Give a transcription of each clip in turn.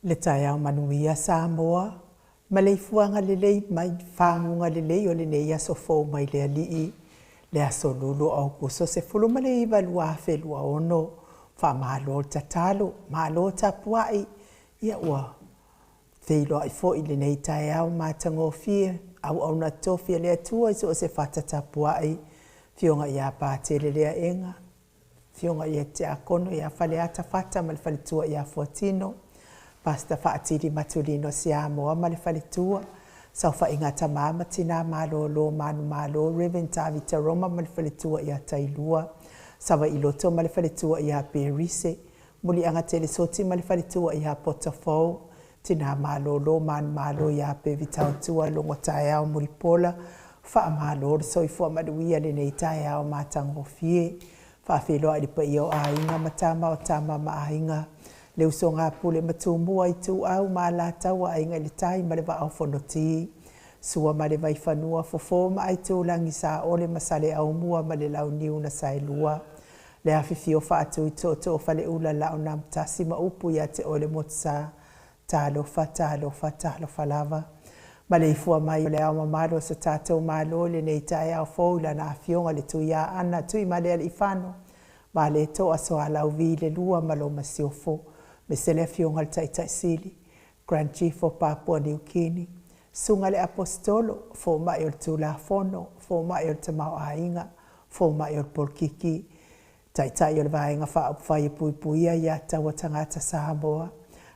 Le taeao manuia Samoa, maleifuaga lelei mai faguga lelei o lenei aso fou mai le Alii, le aso Lulu o Aokuso 19 2026. Faamalo le tatalo, malo tapuai, ia ua feiloai foi i lenei taeao matagofie, auauna totofi a le Atua i so o se fata tapuai, Afioga ia Patele Leaega, Afioga ia Tiakono ia Faleata Fata ma le faletua ia Fuatino, Pastor Faatili Matulino Siamoa ma le faletua, Saofaiga a Tama ma Tina Malolo Manumalo Reverend Tavita Roma ma le faletua ia Tailua, Savai Loto ma le faletua ia Perise, Muliaga Telesoti ma le faletua ia Potafou, Tina Malolo Manumalo ia Pevitautua Logo Taeao Mulipola, faamalo le soifua manuia i lenei taeao matagofie. Faafeiloai i le paia o Aiga ma Tama o Tama ma Aiga, le usoga a Pule ma Tumua, Ituau ma Alataua, Aiga i le Tai ma le Vaa o Fonoti, Sua ma le Vaifanua, Fofo ma Aitulagi, Saole ma Saleaaumua ma le Launiu na Saelua, le afifio o Faatui Tootoo o Faleula, Laaunaamotasi ma upu ia te oe le Motusa. Talofa, talofa, talofa lava. Maleifua mai o le Ao Mamalu o so tatou Malo i lenei taeao fou i lana Afioga i le Tuiaana Tuimalealiifano Vaaletoa Sualauvi II ma lau Masiofo, aemaise le Afioga i le Taitai Sili, Grand Chief of Papua New Guinea, Susuga i le Aposetolo, Fomai o le Tulafono, Fomai o le Tamaoaiga, Fomai o le Polokiki, Taitai o le Vaega Faaupufai e Puipuia Aia Tatau a Tagata Samoa,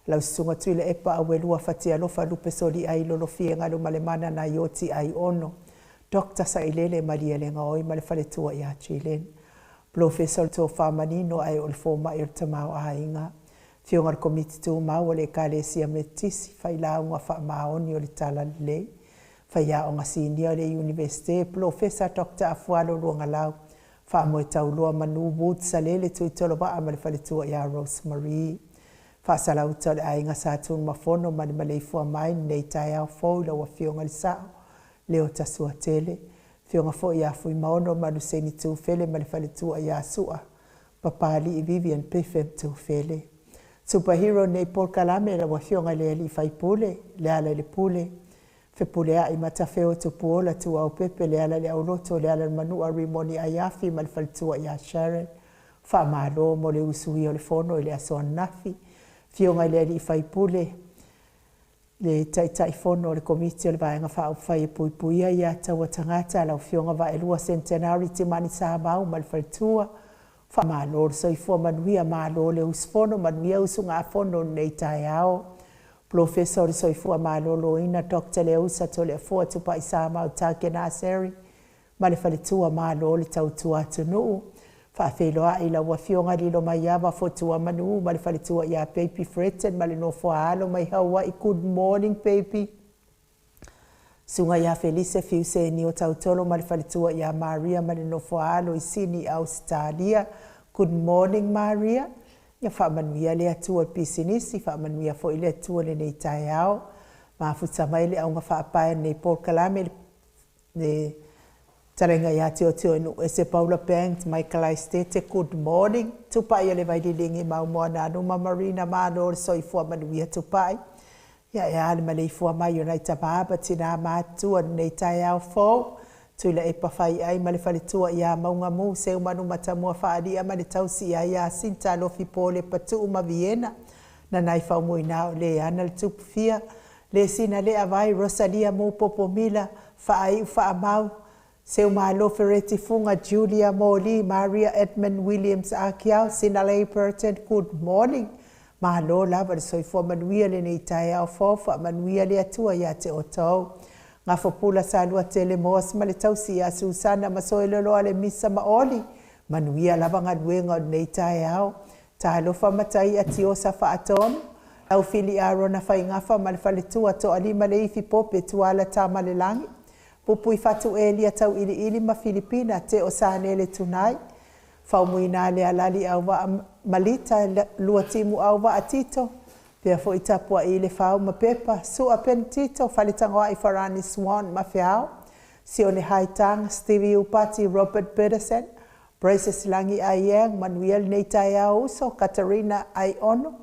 lau Susuga Tuilaepa Auelua Fatialofa Lupe Soliai Lolofia Galumalemana Naioti Aiono, Dr. Sailele Malielegaoi ma le faletua ia Jillian, Polofesa o le Tofa Manino ae o le Fomai o le Tamaoaiga, Afioga i le Komiti Tumau a le Ekalesia Metotisi, Failauga Faamaoni o le Talalelei, Faiaoga Sinia o le Iunivesite, Polofesa Dr. Afualo Luagalau, Faamoetauloa Manu Woods Salele Tuitolovaa ma le faletua ia Rose Marie. Faasalauta o le Aiga Sa Tunumafono ma le maleifua mai i lenei taeao fou i lau Afioga i le Sao, Leota Suatele, Afioga foi ia Fuimaono Maluseni Tufele ma le faletua ia Sua, Papalii Vivian Biffen Tufele. Superhero nei polokalame lau Afioga i le Alii Faipule, Lealailepule, Fepuleai Matafeo Tupuola Tuaopepe, Leala le Auloto, Leala le Manua, Rimoni Aiafi ma le faletua ia Sharon. Faamalo mo le usuia o le fono i le aso ananafi. Afioga i le Alii Faipule, le Taitaifono o le Komiti o le Vaega Faaupufai e Puipuia Aia Tatau a Tagata, lau Afioga Vaaelua Centenary Timani Samau ma le faletua, faamalo le soifua manuia, malo le usufono, manuia usugafono i lenei taeao. Polofesa o le Soifua Maloloina Dr. Leausa Toleafoa Tupai Samau Takenaseri ma le faletua, malo le tautua atunuu. Faafeiloai lau Afioga Lilomaiava Fotua Manu ma le faletua ia Baby Fredson ma le nofo a alo mai Hawaii. Good morning, baby. Susuga ia Felise Fiuseni o Tautolo ma le faletua ia Maria ma le nofo a alo i Sini, Ausetalia. Good morning, Maria. Ia faamanuia le Atua i pisinisi, faamanuia foi le Atua i lenei taeao. Mafuta mai le auga faapae lenei polokalame le Talaiga ia Teoteonuuese Paula Banks Michael Aistete. Good morning. Tupai o le Vaililigi Maumoana Numa Marina, malo le soifua manuia Tupai. Ia e a le maleifua mai o nai tama ma tina matutua i lenei taeao fou. Tuilaepa Faiai ma le faletua ia Maugamu, Seumanu Matamua Faalia ma le tausi ia Iasinta Alofi Pole Patuu ma Viena, Nanai Faumuina o le ana le Tupufia, le Sina Lea Vai Rosalia Mu Popomila, Faaiu Faamau, Seumalo Fereti Fuga, Julia Moli, Maria Edmund Williams Akiau, Sinalei Burton, good morning. Malo lava le soifua manuia lenei taeao fou, faamanuia le Atua ia te outou. Gafopula Salua Tele Moas ma le tausi ia Susana ma Soeloloa le Misa ma Oli, manuia lava galuega o lenei taeao. Talofa matai Atiosa Faatonu, lau Fili Arona Faigafa ma le faletua Toalima le Ifi Pope Tuala Tamalelagi, Pupui Fatu Elia Tauiliili ma Filipina Te o Sanele Tunai, Faumuina le Alali Auvaa Malita Luatimu Auvaa Tito, pea foi tapuai le Fau ma Pepa, Sua Penitito, Faletagoai Farani Swan ma Feao, Sione Haitanga, Stevie Upati, Robert Peterson, Precious Langi Aiang, manuia lenei taeao uso, Katarina Aiono,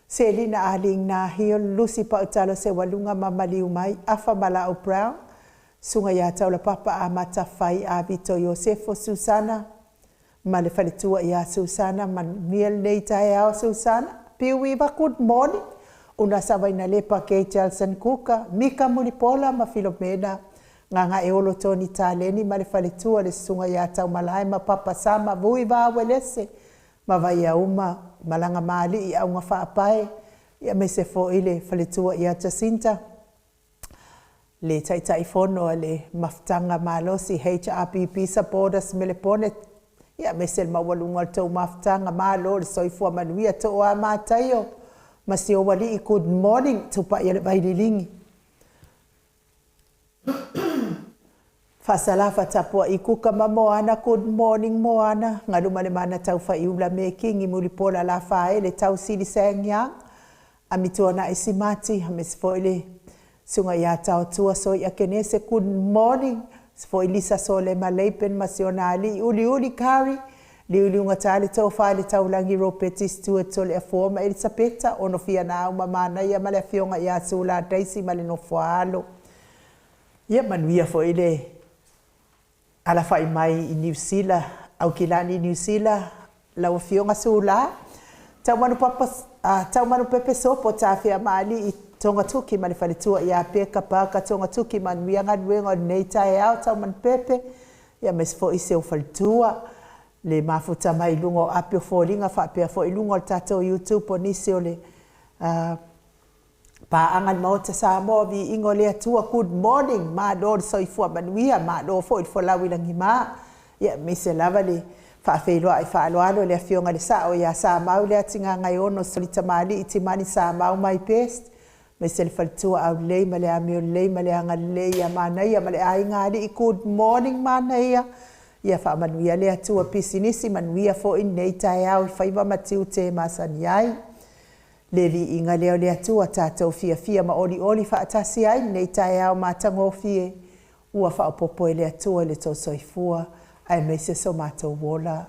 Selina Ah Ling Nahil, Lucy Pautalo Sewaluga ma maliu mai, Afa Malao Brown, Susuga ia Taulapapa Amata Fai Avito Iosefo Susana ma le faletua ia Susana, manuia lenei taeao Susana. Piuiva, good morning. Una Savainalepa Kay Jelson Kuka, Mika Mulipola ma Filomena Gagaeolo Tony Taleni ma le faletua le Susuga ia Taumalae ma Papa Sama Vui Vawelese ma Vaiauma Malaga Maali'i Auga Faapae aemaise foi le faletua ia Jacinta le Taitaifono a le Mafutaga Malosi HRPP Supporters Melepone aemaise le maualuga o le tou mafutaga. Malo le soifua manuia. Toa Mataio ma si ou alii, good morning. Tupai le Vaililigi. Faasalafa tapuai Kuka ma Moana, good morning Moana. Galu ma le mana tau faiula me Kingi Mulipola la faele tausili Sang Amituanai Simati aemaise foi le susuga ia Taotua Soia Kenese, good morning. Se foi Lisa Solema Leipen ma si ona alii Uliuli Kari Liuliuga le tofa i le taulagi Ropeti Stewart Toleafoa ma Elisapeta Onofia na ma Manaia ma le afioga ia Sula Daisy ma le nofoa alo. Ia manuia foi le alafai mai i Niu Sila, Aukilani Niu Sila, lau afioga Sula. Taumanu papa, taumanu pepe sopo tafea maali i Togatoki ma le faletua ia Peka Paka Togatoki, manuia galuega o lenei taeao taumanu pepe aemaise foi si ou faletua. Le mafuta mai i luga o api o foliga faapea foi i luga o le tatou YouTube o nisi o le paaga le Maota Samoa, viiga o le Atua. Good morning, malo le soifua manuia, malo foi le folau i lagima. Aemaise lava le faafeiloai faaaloalo le afioga i le Sao ia Samau le Atigaga Solitamali'i Timani Samau, my best, aemaise le faletua Aulelei ma le amio lelei ma le agalelei ia Manaia ma le aiga alii. Good morning Manaia, ia faamanuia le Atua pisinisi, manuia foi lenei taeao i faiva ma tiute e masani ai. Le viiga lea o le Atua, tatou fiafia ma olioli faatasi ai lenei taeao matagofie ua faaopoopo e le Atua i le tou soifua aemaise so matou ola.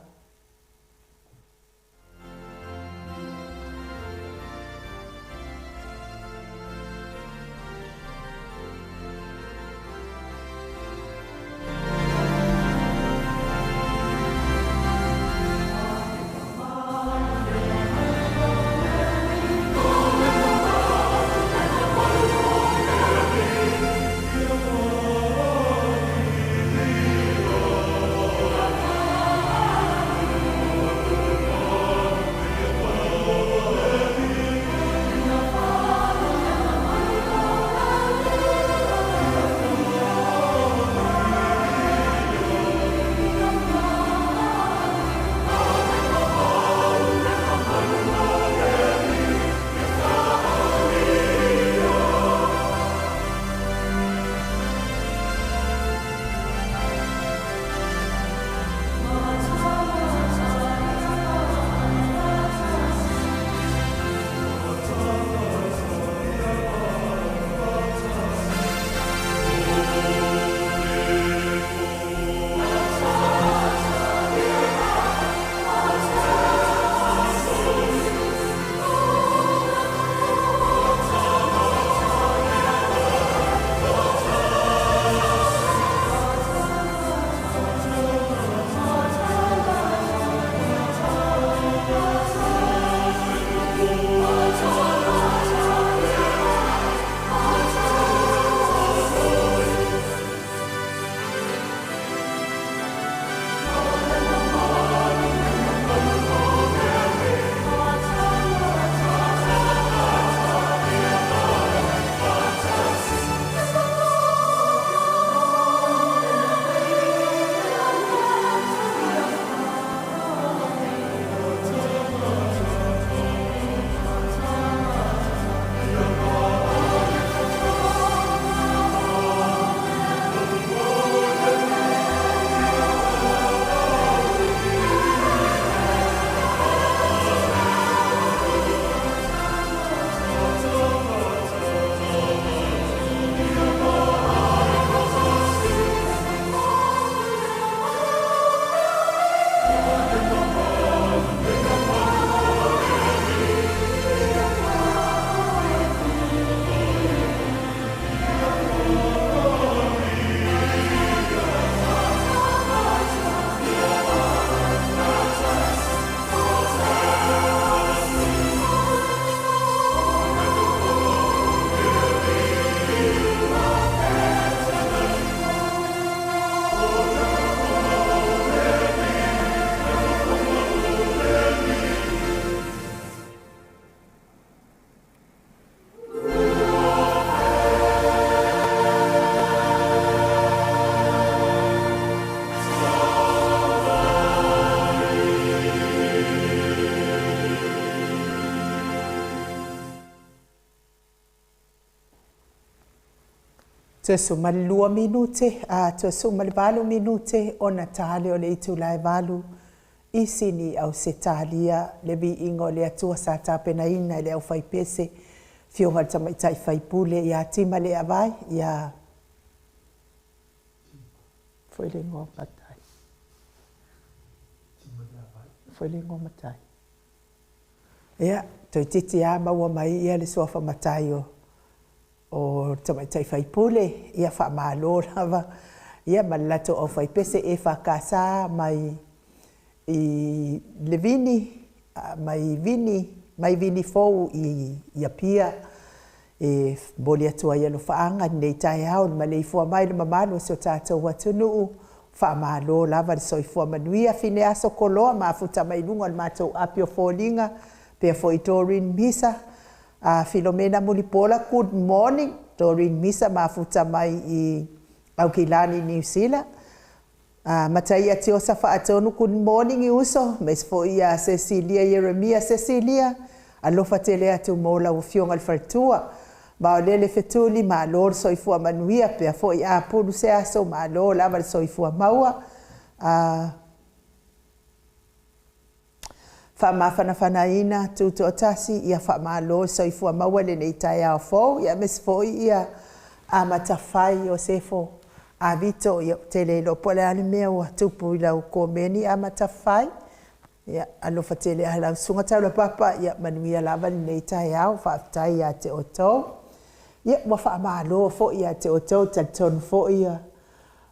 Toe 12 minute, a toe 18 minute ona ta lea o le itula e 8 i Sini, Ausetalia. Le viiga o le Atua sa tapenaina e le aufaipese, Afioga i le Tamaitai Faipule ia Timaleavai, ia foi le igoa matai. Foi le igoa matai. Ia, toeitiiti lava maua mai ia le suafa matai o le Tamaitai Faipule, ia faamalo lava, ia ma le latou aufaipese EFKS mai i Levini, mai Vini, mai Vini Fou i Apia. E momoli atu ai alofaaga i lenei taeao i le maleifua mai i le mamalu o si o tatou atunuu. Faamalo lava le soifua manuia. Fineaso Koloa mafuta mai luga o le matou api o foliga, pea foi Doreen Misa, Filomena Mulipola, good morning. Doreen Misa mafuta mai i Aukilani, Niu Sila. Mataia Tiosa Faatonu, good morning i uso. Aemaise foi ia Cecilia Ieremia. Cecilia, alofa tele atu mo lau afioga i le faletua. Maolele Fetuli, malo le soifua manuia. Pea foi Apulu se aso, malo lava le soifua maua. Faamafanafanaina tutoatasi, ia faamalo le soifua maua i lenei taeao fou. Ia aemaise foi ia Amatafai Iosefo Avito, ia ou te le iloa po o le a le mea ua tupu i lau komeni Amatafai. Ia alofa tele i lau Susuga Taulapapa, ia manuia lava lenei taeao, faafetai ia te outou. Ia ua faamalo foi ia te outou, talitonu foi ia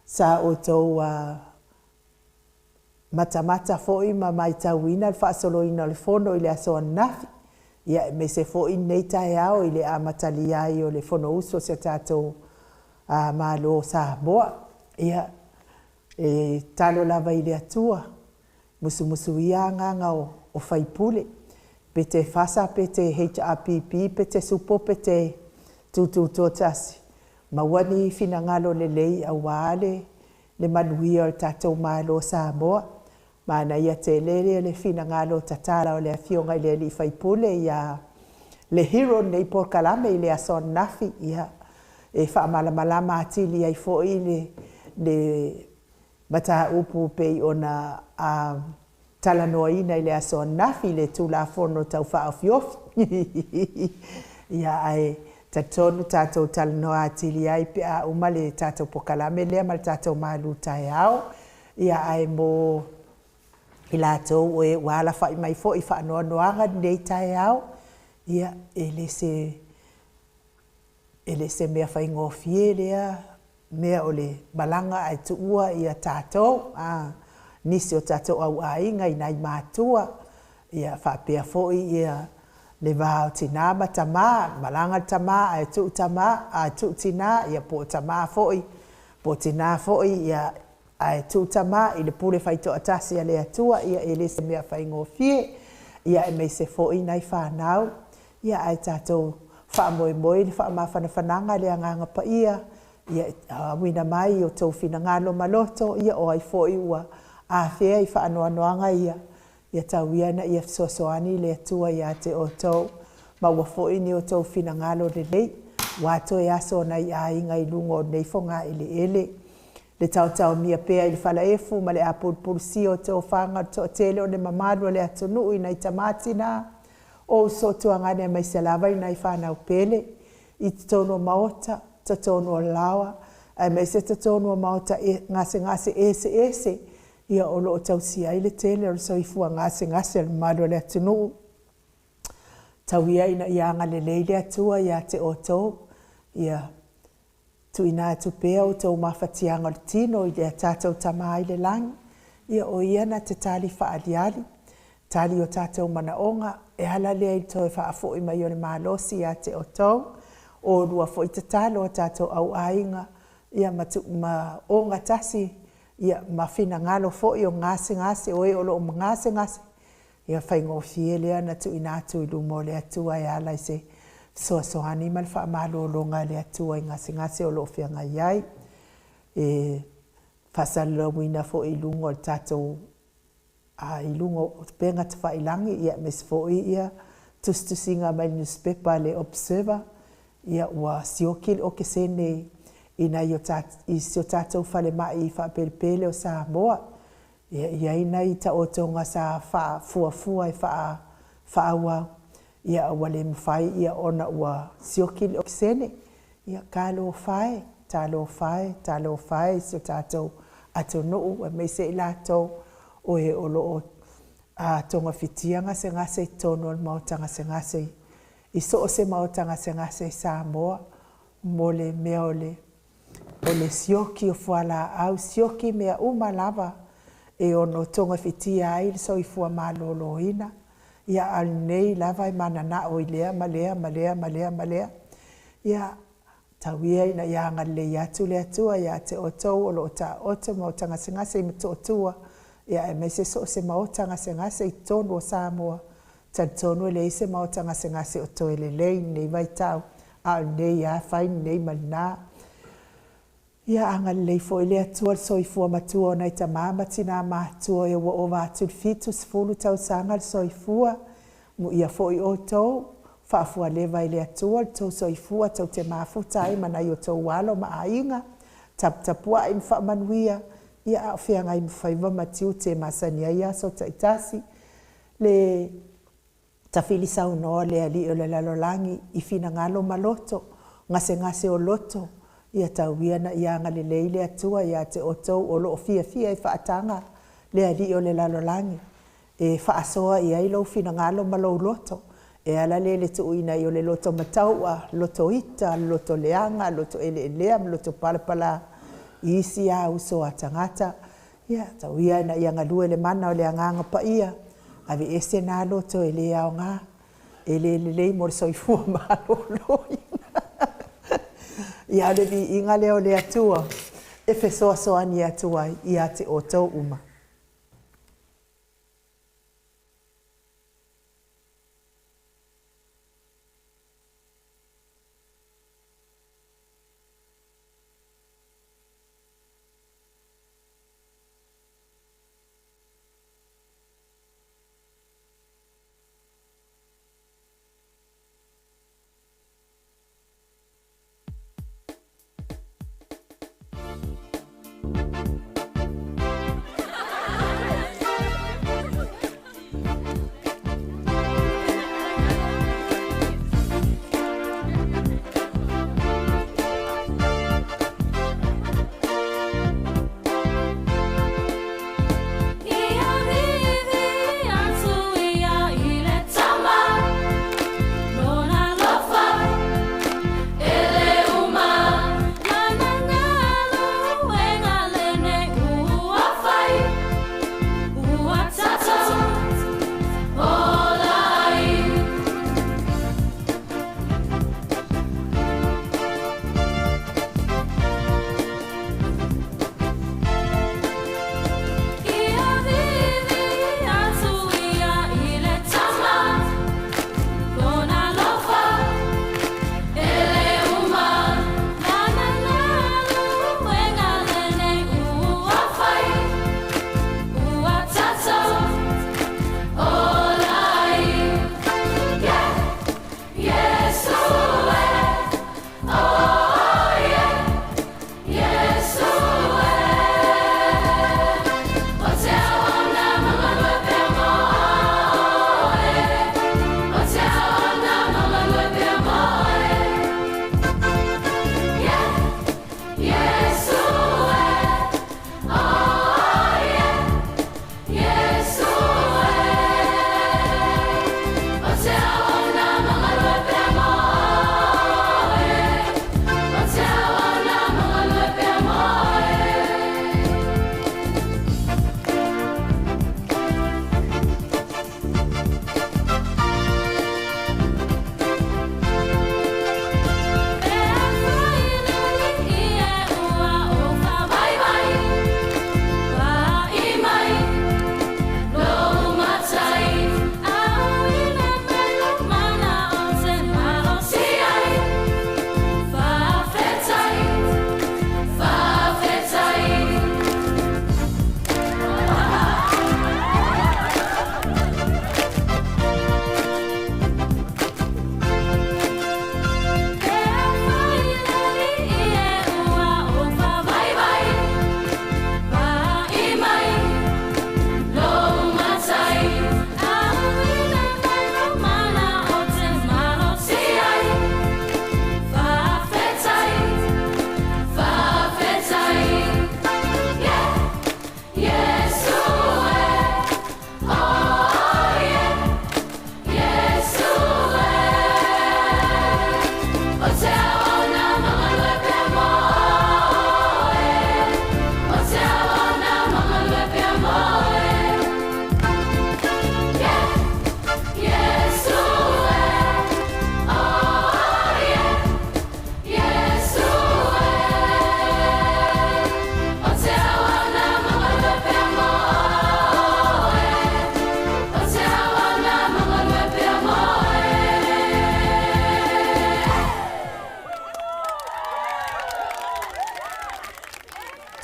sa outou matamata foi ma matauina le faasoloina o le fono i le aso ananafi. Ia aemaise foi lenei taeao i le amatalia ai o le Fonousu a si o tatou Malo o Samoa. Ia, e tatalo lava i le Atua, musumusuia agaga o faipule, pe te FASA, pe te HRPP, pe te SUPO, pe te Tutoatasi, maua ni finagalo lelei aua le manuia o le tatou Malo o Samoa. Manaia tele le finagalo tatala o le Afioga i le Alii Faipule ia le hero lenei polokalame i le aso ananafi, ia e faamalamalama atili ai foi le mataupu pei ona talanoaina i le aso ananafi, le Tulafono Tau Faaofiofi. Ia, ae talitonu tatou talanoa atili ai pe a uma le tatou polokalame lea ma le tatou malu taeao. Ia, ae mo i latou o e ua alafai mai foi i faanoanoaga i lenei taeao, ia, e le se mea faigofie lea mea o le malaga ae tuua ia tatou, nisi o tatou auaiga i nai matua, ia faapea foi ia le va o tina ma tama, malaga le tama ae tuu tama, ae tuu tina, ia po o tama foi, po o tina foi, ia ae tuu tama i le pule faitoatasi a le Atua, ia e le se mea faigofie. Ia aemaise foi nai fanau, ia ae tatou faamoemoe i le faamafanafanaga a le Agaga Paia, ia auina mai o outou finagalo ma loto, ia o ai foi ua afea i faanoanoaga ia, ia tau ia ina ia fesoasoani le Atua ia te outou, maua foi ni outou finagalo lelei, ua toe aso o nai aiga i luga o nei fogaeleele. Le taotaomia pea i le falaefu ma le apulupulusia o tofaga o le toatele o le mamalu o le atunuu i nai tama tina, o uso tuagane aemaise lava i nai fanau pele, i totonu o maota, totonu o laoa, aemaise totonu o maota gasegase eseese, ia o lo o tausia ai le tele o le soifua gasegase o le mamalu o le atunuu. Tau ia ina ia agalelei le Atua ia te outou, ia tuuina atu pea outou mafatiaga o le tino i le tatou Tama i le lagi, ia o ia na te tali faaaliali, tali o tatou manaoga, e ala lea i le toe faafoi mai o le malosi ia te outou, o olua foi tatalo a tatou auaiga, ia ma ogatasi, ia ma finagalo foi o gasegase, o e o lo o gasegase, ia faigofie lea ona tuuina atu i luma o le Atua e ala i se fesoasoani ma le faamalologa a le Atua i gasegase o lo o feagai ai. E faasalalauina foi i luga o le tatou i luga o upega tafailagi, ia aemaise foi ia tusitusiga mai le nusipepa a le Observer, ia ua sioki le okesene i nai o i si o tatou falemai faapelepele o Samoa. Ia, e i ai nai taotoga sa faafuafua e faaauau, ia ua le mafai ia ona ua sioki le okesene. Ia talofa e, talofa e, talofa e i si o tatou atunuu aemaise i latou o e o lo o togafitia gasegase i totonu o le maota gasegase i so o se maota gasegase i Samoa mo le mea o le sioki o fualaau, sioki mea uma lava e ono togafitia ai le soifua maloloina. Ia, a o lenei lava e mananao i lea ma lea ma lea ma lea ma lea. Ia, tau ia ina ia agalelei atu le Atua ia te outou o lo o taooto i maota gasegase i Motootua, aemaise so o se maota gasegase i totonu o Samoa. E talitonu e leai se maota gasegase o toe lelei i lenei vaitau, a o lenei lava fai lenei ma lena. Ia agalelei foi le Atua i le soifua matua o nai tama ma tina matutua ua ova atu i le 70 tausaga le soifua. Amuia foi outou, faafualeva e le Atua lo outou soifua tou te mafuta ai ma nai o outou alo ma aiga, taputapuai ma faamanuia, a o feagai ma faiva ma tiute e masani ai aso taitasi. Le tafilisaunoa le alii o le lalolagi i finagalo ma loto, gasegase o loto, ia tau ia ina ia agalelei le Atua ia te outou o lo o fiafia e faataga le alii o le lalolagi e faasoa i ai lou finagalo ma lou loto, e ala lea i le tuuina ai o le loto mataua, loto ita, loto leaga, loto eleelea ma loto palapala i isi lava uso a tagata. Ia, tau ia ina ia galue le mana o le Agaga Paia, aveese na loto e le aoga, e le lelei mo le soifua maloloina. Ia, a o le viiga lea o le Atua e fesoasoani atu ai ia te outou uma.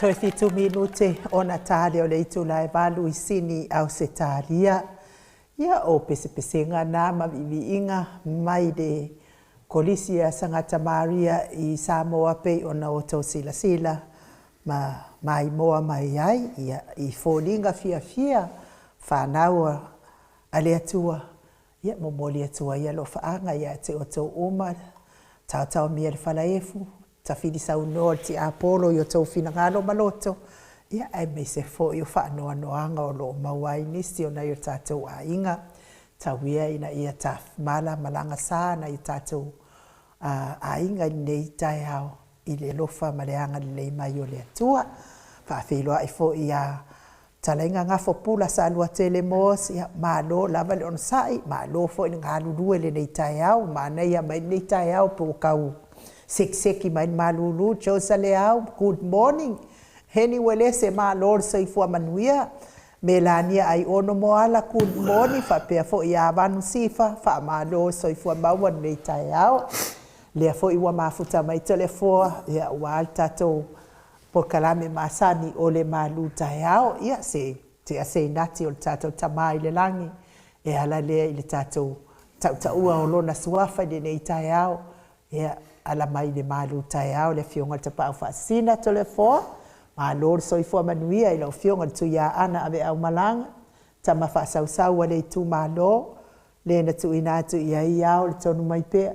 Toe fitu minute ona ta lea o le itula e 8 i Sini, Ausetalia. Ia, o pesepesega na ma viiviiga mai le Kolisi a Sagata Maria i Samoa pei ona outou silasila ma maimoa mai ai, ia, i foliga fiafia fanau a le Atua. Ia, momoli atu ai alofaaga ia te outou uma, taotaomia le falaefu, tafili saunoa le tiapolo i o outou finagalo ma loto, ia, aemaise foi o faanoanoaga o lo o maua ai nisi o nai o tatou aiga. Tau ia ina ia malamalagasa nai o tatou aiga i lenei taeao i le alofa ma le agalelei mai o le Atua. Faafeiloai foi ia Talaiga Gafo Pula Saluatele Moss, ia malo lava le onosai, malo foi le galulue i lenei taeao, manaia mai lenei taeao po ua tau sekiseki mai le malulu. Josa Leao, good morning. Heni Uelese, malo le soifua manuia. Melania Aiono Moala, good morning. Faapea foi ia Vanu Sifa, faamalo soifua maua lenei taeao. Lea foi ua mafuta mai Toleafoa, ia, ua le tatou polokalame masani o le malu taeao. Ia, se tea se inati o le tatou Tamā i le lagi e ala lea i le tatou tautaua o lona suafa i lenei taeao. Ia, ala mai i le malu taeao le Afioga i le Tapaau Faasisina Toleafoa, malo le soifua manuia i lau Afioga i le Tuiaana Aveaumalaga, tama faasausau a le itumalo, le na tuuina atu i ai ao le tonu mai pea,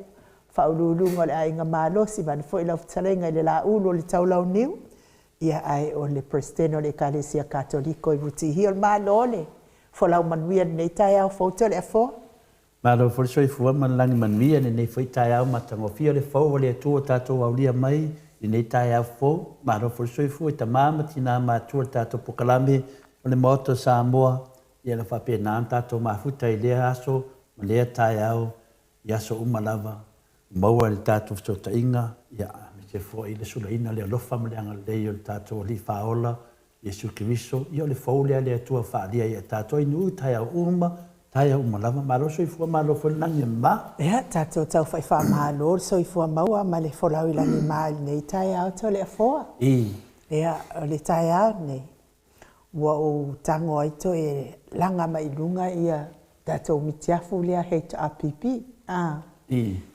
faauluuluga o le Aiga Malosi, vaeane foi lau fetalaiga i le Laulu o le Taulauniu, ia, ae o le Peresetene o le Ekalesia Katoliko i Rutihia. O le Malo le folau manuia lenei taeao fou Toleafoa. Malo foi le soifua ma le lagi manuia i lenei foi taeao matagofie o le fou o le Atua ua tatou aulia mai i lenei taeao fou. Malo foi le soifua i tama ma tina matutua o le tatou polokalame o le Maota o Samoa, ia na faapena ona tatou mafuta i lea aso ma lea taeao i aso uma lava, maua i le tatou fesootaiga, ia, aemaise foi le sulaina o le alofa ma le agalelei o le tatou Alii Faaola, Iesu Keriso. Ia o le fou lea a le Atua faaalia ia tatou i nuu taeao uma, taeao uma lava. Malo le soifua, malo foi le lagi e mama. Ia, tatou taufai faamalo le soifua maua ma le folau i lagima i lenei taeao Toleafoa. Ia, o le taeao lenei, ua ou tago ai toe laga mai i luga ia tatou mitiafu lea HRPP.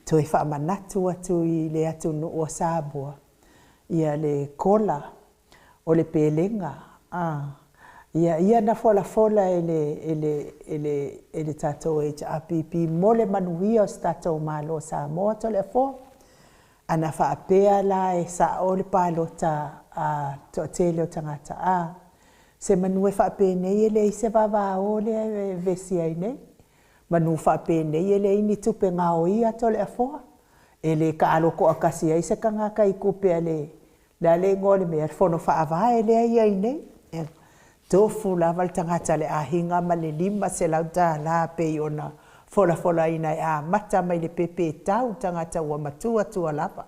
Toe faamanatu atu i le atunuu o Samoa, ia le kola o le pelega, ia, ia na folafola e le, e le, e le, e le tatou HRPP mo le manuia o se tatou Malo Samoa Toleafoa. Ana faapea la e sao le palota a toatele o tagata, se manu e faapenei e leai se vavao lea e vevesi ai nei. Manu faapenei e leai ni tupe gaoia Toleafoa. E le taalo toatasi ai se tagata i tupe a le a le igoa o le mea, le fono faavae lea e i ai nei. Tofu lava le tagata le aiga ma le $500 pei ona folafolaina e amata mai le pepe tau tagata ua matua tua lava.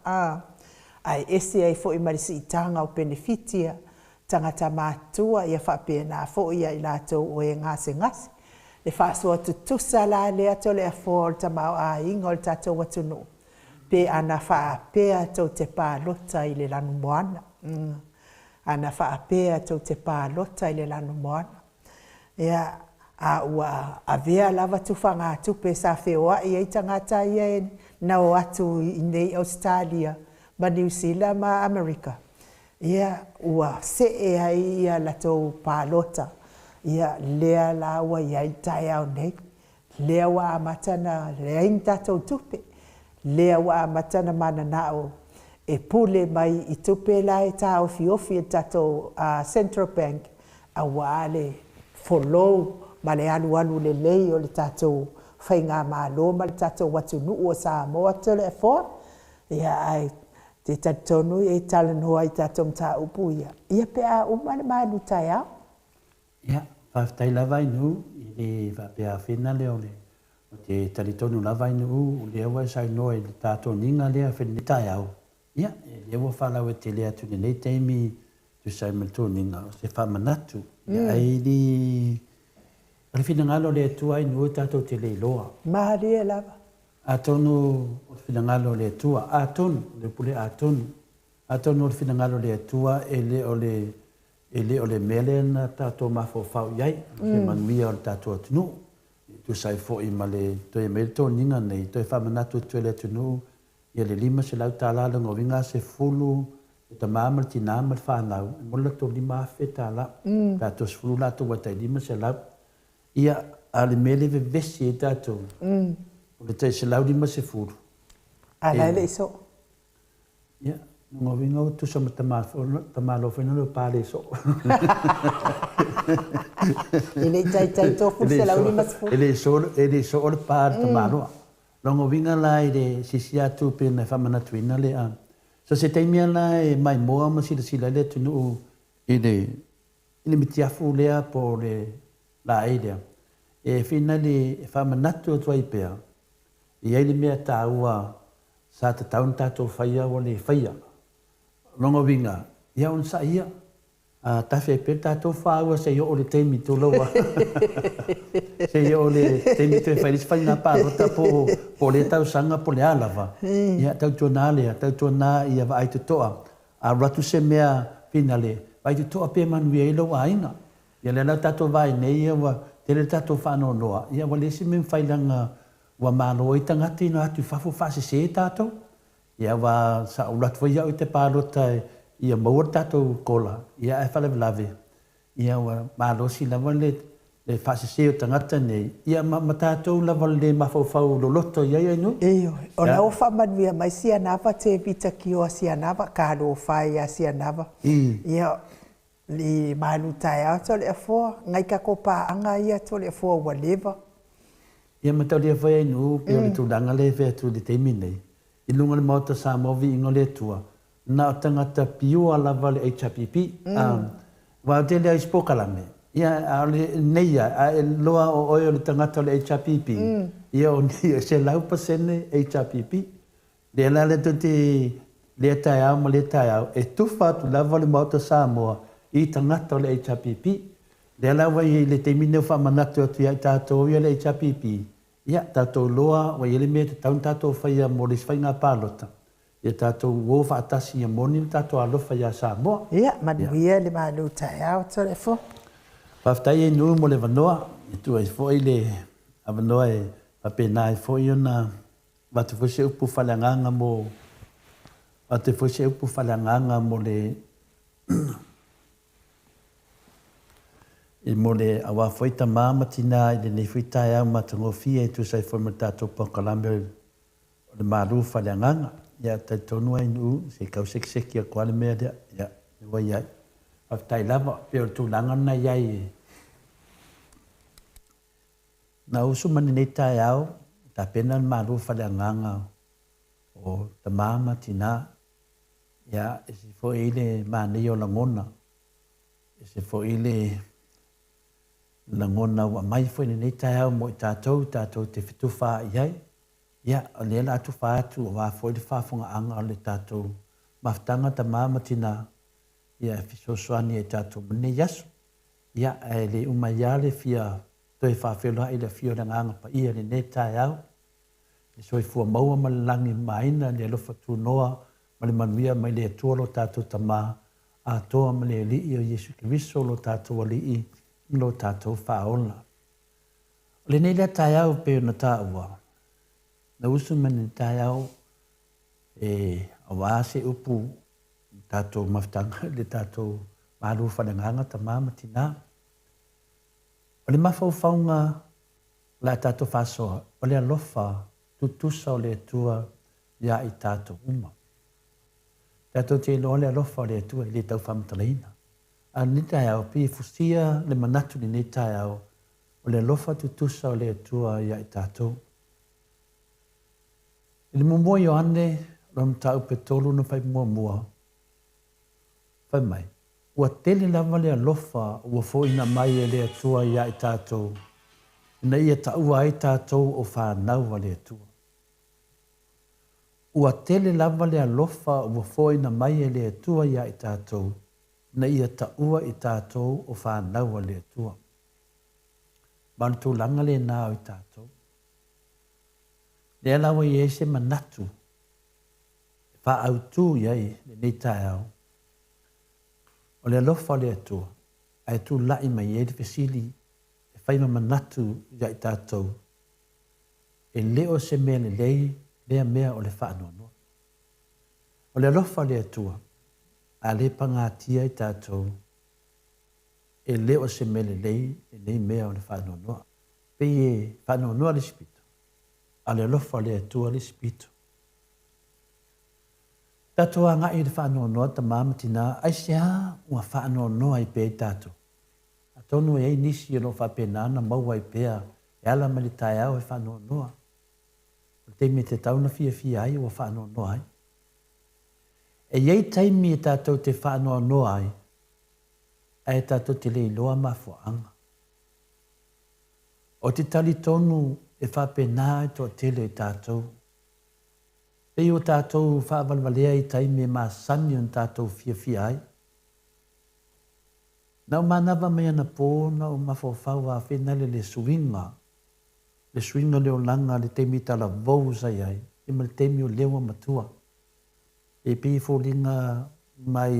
Ae ese ai foi ma le siitaga o penefitia tagata matutua, ia faapena foi ia i latou o e gasegase. Le faasoa tutusa la lea Toleafoa o le tamaoaiga o le tatou atunuu, pe ana faapea tou te palota i le lanumoana. Ana faapea tou te palota i le lanumoana. Ia, a ua avea lava tufagatupe sa feoai ai tagata ia e na o atu i nei Ausetalia ma Niu Sila ma Amerika, ia, ua see ai ia latou palota, ia, lea la ua i ai le taeao nei, lea ua amata na leai ni tatou tupe, lea ua amata na mananao e pule mai i tupe la e taofiofi e le tatou Central Bank, aua le folou ma le alualu lelei o le tatou faigamalo ma le tatou atunuu o Samoa Toleafoa. Ia, ae te talitonu e talanoa i tatou mataupu ia, ia pe a uma le malu taeao. Ia, faafetai lava Ainuu i le faapea afena lea o le o te talitonu lava Ainuu o lea ua e saunoa i le tatoniga lea fai lenei taeao. Ia, lea ua faalauaitele atu i lenei taimi tusa ai ma le toniga o se faamanatu. Ia, ai li o le finagalo o le Atua Ainuu tatou te le iloa. Malie lava. Atonu o le finagalo o le Atua, atonu, o le upu lea atonu. Atonu o le finagalo o le Atua e le o le e le o le mea lea na tatou mafaufau i ai, o se manuia o le tatou atunuu. E tusa ai foi ma le toe aumai le toniga nei, toe faamanatu atu e le atunuu ia le $500, lona uiga 10 le tama ma le tina ma le fanau, e mo le latou $5,000. Pe a toasefulu latou ua tai 500. Ia, a o le mea lea e vevesi ai tatou, o le tai 150. A la e le i soo. Ia, lona uiga ua tusa ma tamaloa foi na pa le soo. E le i taitai tofu le 150. E le soo, e le soo le pa a le tamaloa. Lona uiga la i le sisi atu pei ona faamanatuina le a. So se taimi lava la e maimoa ma silasila ai le atunuu i le i le mitiafu lea po o le laei lea, e finali e faamanatu atu ai pea, e i ai le mea taua sa tatau ona tatou faia ua le faia. O lona uiga, ia onosai ia, a tafe ai pea le tatou faaua seia oo i le taimi tulou a seia oo i le taimi toe fai ai le isi faiga palota po o lea tausaga po o le a lava, ia tautuana lea, tautuana ia vaai totoa. A alu atu se mea finale, vaai totoa pe manuia ai lou aiga. Ia lea la ua tatou vaai nei ia ua tele le tatou faanoanoa, ia ua leai se mea e mafai leaga ua malo ai tagata ina o atu i fafo faasese tatou. Ia aua sa ou alu atu foi au i te palota ia maua le tatou kola, ia ae faalavelave, ia ua malosi lava le le faasese o tagata nei, ia ma, ma tatou lava le le mafaufau loloto i ai Ainuu. Ioe, o la ua faamanuia mai Sianava Tevita Kioa Sianava, talofa e ia Sianava. Ia, i malu taeao Toleafoa, ngai tatou paaga ia Toleafoa ua leva. Ia mataulia foi Ainuu pei o le tulaga lea e fai atu i le taimi nei, i luga o le Maota Samoa Viiga o le Atua, na o tagata pure lava le HRPP. Aua o le tele lava o isi polokalame, ia a o lenei lava, a e iloa o oe o le tagata o le HRPP, ia o nei e 100% HRPP. Lea la lea tou te lea taeao ma lea taeao, e tufa atu lava le Maota Samoa i tagata o le HRPP. Lea la ua i ai i le taimi lenei ua faamanatu atu ia i tatou ia le HRPP, ia tatou iloa ua i ai le mea e tatau ona tatou faia mo le isi faiga palota, Ia tatou o faatasi ia moni le tatou alofa ia Samoa. Ia manuia le malu taeao Toleafoa. Faafetai Ainuu mo le avanoa, e tuu ai foi le avanoa e faapena ai foi ona avatu foi se upu faaleagaga mo avatu ai foi se upu faaleagaga mo le mo le aua foi tama ma tina i lenei foi taeao matagofie e tusa ai foi ma le tatou polokalame O le malu faaleagaga. Ia, talitonu lava Ainuu, se i tau sekiseki atu lava le mea lea. Ia, lea ua i ai. Faafetai lava, pei o le tulaga lena e i ai. Na usu mai lenei taeao, tapena le malu faaleagaga o tama ma tina. Ia, e ese foi le manaia o lagona, ese foi le lagona ua aumai foi i lenei taeao mo i tatou, tatou te fetufaai ai. Ia, o lea o le a tufa atu aua foi le faafofogaaga o le tatou mafutaga tama ma tina, ia e fesoasoani ai tatou ma lenei aso. Ia, ae le uma ai lava le fia toe faafeiloai i le afio o le Agaga Paia i lenei taeao, le soifua maua ma le lagi mamaina, le alofa tunoa ma le manuia mai le Atua lo tatou Tama atoa ma le Alii o Iesu Keriso lo tatou Alii ma lo tatou Faaola. O lenei lea taeao e pei ona taua, na usu mai lenei taeao e aua se upu i le tatou mafutaga i le tatou malu faaleagaga tama ma tina. O le mafaufauga o le a tatou faasoa, o le alofa tutusa o le Atua ia i tatou uma. Tatou te iloa le alofa o le Atua e le tau faamatalaina. A o lenei taeao, pei e fusia le manatu i lenei taeao, o le alofa tutusa o le Atua ia i tatou. I le muamua Ioane, lona mataupu e 3 na fai muamua, fai mai, Ua tele lava le alofa ua foina mai e le Atua ia i tatou, ina ia taua ai tatou o fanau a le Atua. Ua tele lava le alofa ua foina mai e le Atua ia i tatou, ina ia taua i tatou o fanau a le Atua. Ma o le tulaga lena o i tatou. Lea la ua i ai se manatu e faaautu i ai lenei taeao, o le alofa o le Atua, ae tulai mai ai le fesili e fai ma manatu ia i tatou, e le o se mea lelei lea mea o le faanoanoa. O le alofa o le Atua, a le pagatia i tatou, e le o se mea lelei lenei mea o le faanoanoa. Pei e faanoanoa le isi pito, a o le alofa o le Atua le isi pito. Tatou agai i le faanoanoa tama ma tina, aisea ua faanoanoa ai pea i tatou? Atonu e i ai nisi o lo o faapena ona maua ai pea e ala mai le taeao e faanoanoa. O le taimi e tatau ona fiafia ai ua faanoanoa ai. E i ai taimi e tatou te faanoanoa ai ae tatou te le iloa mafuaaga. Ou te talitonu e faapena le toatele o i tatou. Pei ua tatou faavalevalea i taimi e masani ona tatou fiafia ai. Na ou manava mai anapo na ou mafaufau a feinale le suiga, le suiga o le olaga le taimi talavou sa i ai, ia ma le taimi o lea ua matua. E pei e foliga mai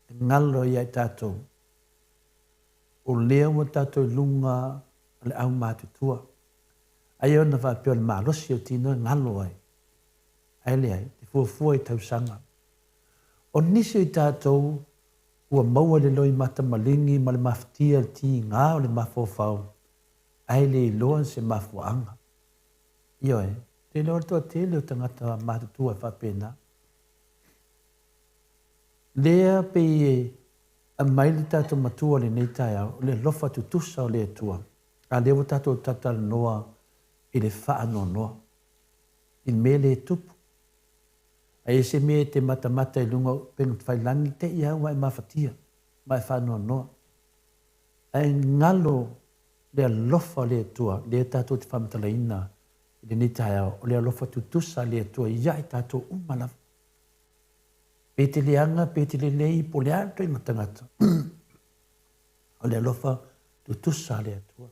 e galo ia i tatou, o lea ua tatou i luga o le aumatutua. Ai ona faapea o le malosi o tino e galo ai. Ae leai, e fuafua i tausaga. O nisi o i tatou ua maua le loimata maligi ma le mafatia i le tiga o le mafaufau, ae le iloa se mafuaaga. Ioe, ou te iloa o le toatele o tagata matutua e faapena. Lea pei e aumai le tatou Matua i lenei taeao, o le alofa tutusa o le Atua. A lea ua tatou talatalanoa i le faanoanoa, i le mea lea e tupu. A i ai se mea e te matamata i luga o upegatafailagi, te i lava ua e mafatia ma e faanoanoa. Ae galo le alofa o le Atua, lea tatou te faamatalaina i lenei taeao, o le alofa tutusa a le Atua ia i tatou uma lava. Pe te leaga, pe te lelei, po o le a le ituaiga tagata. O le alofa tutusa a le Atua.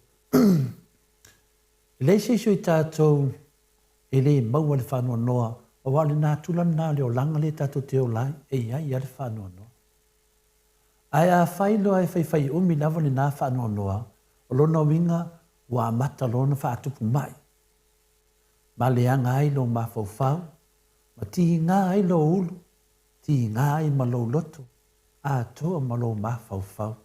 E leai se isi o i tatou e le maua le faanoanoa, aua o le natura lena o le olaga lea tatou te ola ai, e i ai lava le faanoanoa. Ae afai loa e faifaiumi lava lena faanoanoa, o lona uiga ua amata loa ona faatupu mai, ma leaga ai lou mafaufau, ma tiga ai lou ulu, tiga ai ma lou loto, atoa ma lou mafaufau.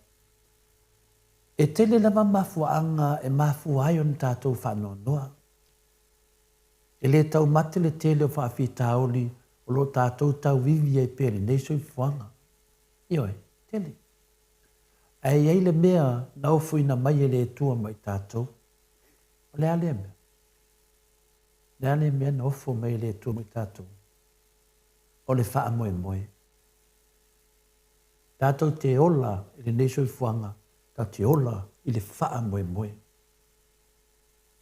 E tele lava mafuaaga e mafua ai ona tatou faanoanoa. E le taumate le tele o faafitauli o lo o tatou tauivi ai pea i lenei soifuaga. Ioe, tele. Ae i ai le mea na ofoina mai e le Atua ma i tatou. O le a lea mea? O le a lea mea na ofo mai e le Atua ma i tatou? O le faamoemoe. Tatou te ola i lenei soifuaga, tatou te ola i le faamoemoe.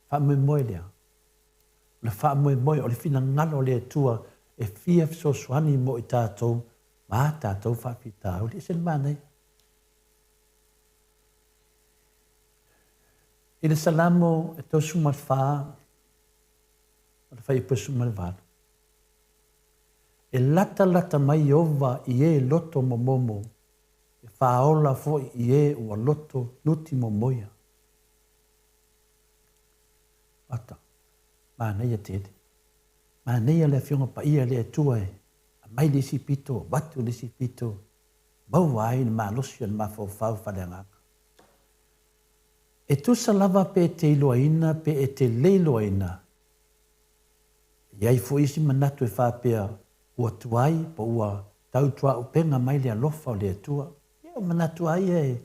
Faamoemoe lea. O le faamoemoe, o le finagalo o le Atua e fia fesoasoani mo i tatou ma a tatou faafitauli. E ese le manaia. I le Salamo e 34, o le fuaiupu e 18, E latalata mai Ieova i e loto momomo, e faaola foi i e ua loto nuti momoia. Ata, manaia tele. Manaia le Afioga Paia a le Atua e aumai le isi pito, avatu le isi pito, maua ai le malosi o le mafaufau faaleagaga. E tusa lava pe e te iloaina pe e te le iloaina, E i ai foi isi manatu e faapea ua tuai po ua tautuaupega mai le alofa o le Atua. Ia, o manatu lava ia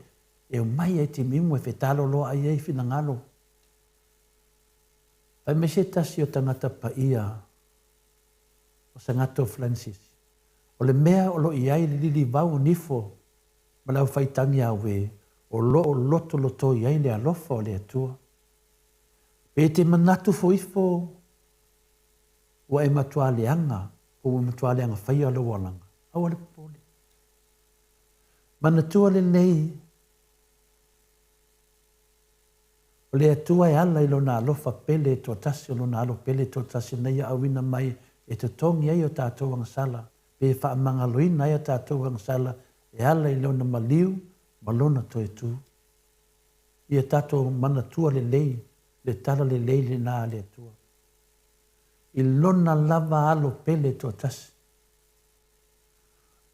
e omai ai timiumu e fetaloloaai ai finagalo. Fai mai se tasi o tagata paia o Sagato Francis, o le mea o lo o i ai le lilivau o nifo ma le aufaitagi auē, o lo o lotolotoi ai le alofa o le Atua. Pe te manatu foi ifo ua e matua leaga po ua matua leaga faia lou olaga, aua le popole. Manatua lenei, o le Atua e ala i Lona alofa pele toatasi, o Lona Alo pele toatasi na Ia auina mai e totogi ai o tatou agasala, pe faamagaloina ai a tatou agasala e ala i Lona maliu ma Lona toe tu. Ia tatou manatua lelei le tala lelei lena a le Atua. I Lona lava Alo pele toatasi.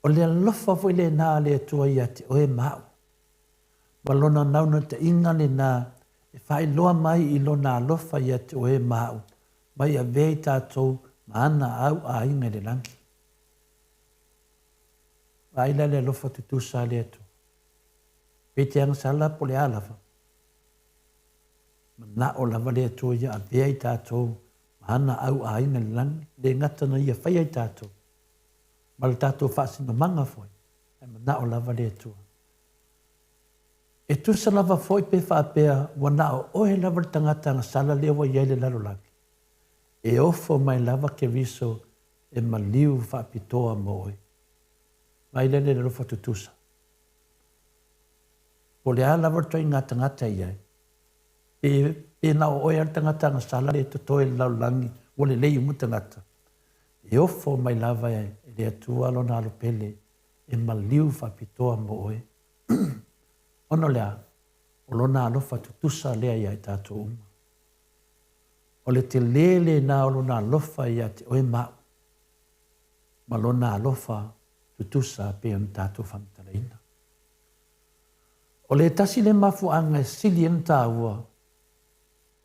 O le alofa foi lena a le Atua ia te oe ma au. Ma Lona naunautaiga lena e faailoa mai i Lona alofa ia te oe ma au, ma i avea i tatou ma ana au aiga i le lagi. Vaai la le alofa tutusa a le Atua. Pe te agasala po o le a lava, manao lava le Atua ia avea i tatou ma ana au aiga i le lagi, le gata na ia faia i tatou, ma le tatou faasinomaga foi, ae manao lava le Atua. E tusa lava foi pe faapea ua na o oe lava le tagata agasala lea ua i ai le lalolagi, e ofo mai lava Keriso e maliu faapitoa mo oe. Vaai la i le alofa tutusa. Po o le a lava le ituaiga tagata e i ai, pe, pe na o oe lava le tagata agasala lea e totoe i le lalolagi ua lelei uma tagata, e ofo mai lava e le Atua Lona Alo Pele e maliu faapitoa mo oe. Ona o le a? O Lona alofa tutusa lea iā i tatou uma. O le telē lena o Lona alofa iā te oe ma au, ma Lona alofa tutusa pei ona tatou faamatalaina. O le tasi lea mafuaaga e sili ai ona taua,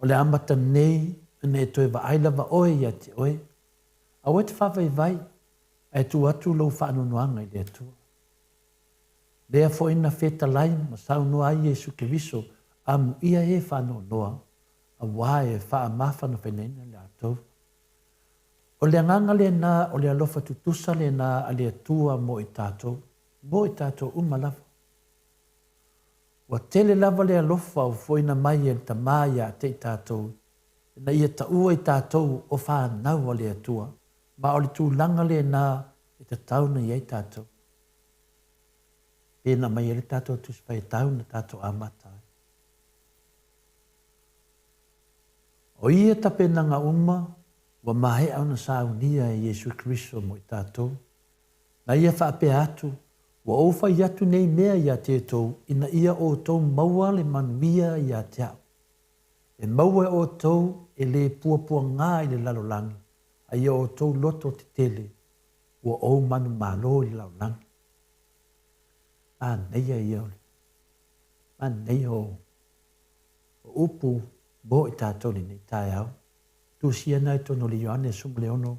o le amata nei ina e toe vaai lava oe ia te oe. Aua e te faavaivai, ae tuu atu lou faanoanoaga i le Atua. Lea foi na fetalai ma saunoa ai Iesu Keriso, Amuia e faanoanoa, auā e faamafanafanaina latou. O le agaga lena, o le alofa tutusa lena a le Atua mo i tatou, mo i tatou uma lava. Ua tele lava le alofa ua foina mai e le Tama ia te i tatou, ina ia taua i tatou o fanau a le Atua, ma o le tulaga lena e tatau ona i ai tatou. Pena mai ai le tatou Tusi Faitau na tatou amata ai. O ia tapenaga uma ua maea ona saunia e Iesu Keriso mo i tatou, na ia faapea atu, Ua ou fai atu nei mea ia te outou ina ia outou maua le manuia ia te au. E maua e outou e le puapuagā i le lalolagi, a ia outou loto tetele, ua ou manumalo i le lalolagi. Manaia ia o le manaia o o upu mo i tatou i lenei taeao. Tusia na i totonu o le Ioane 16,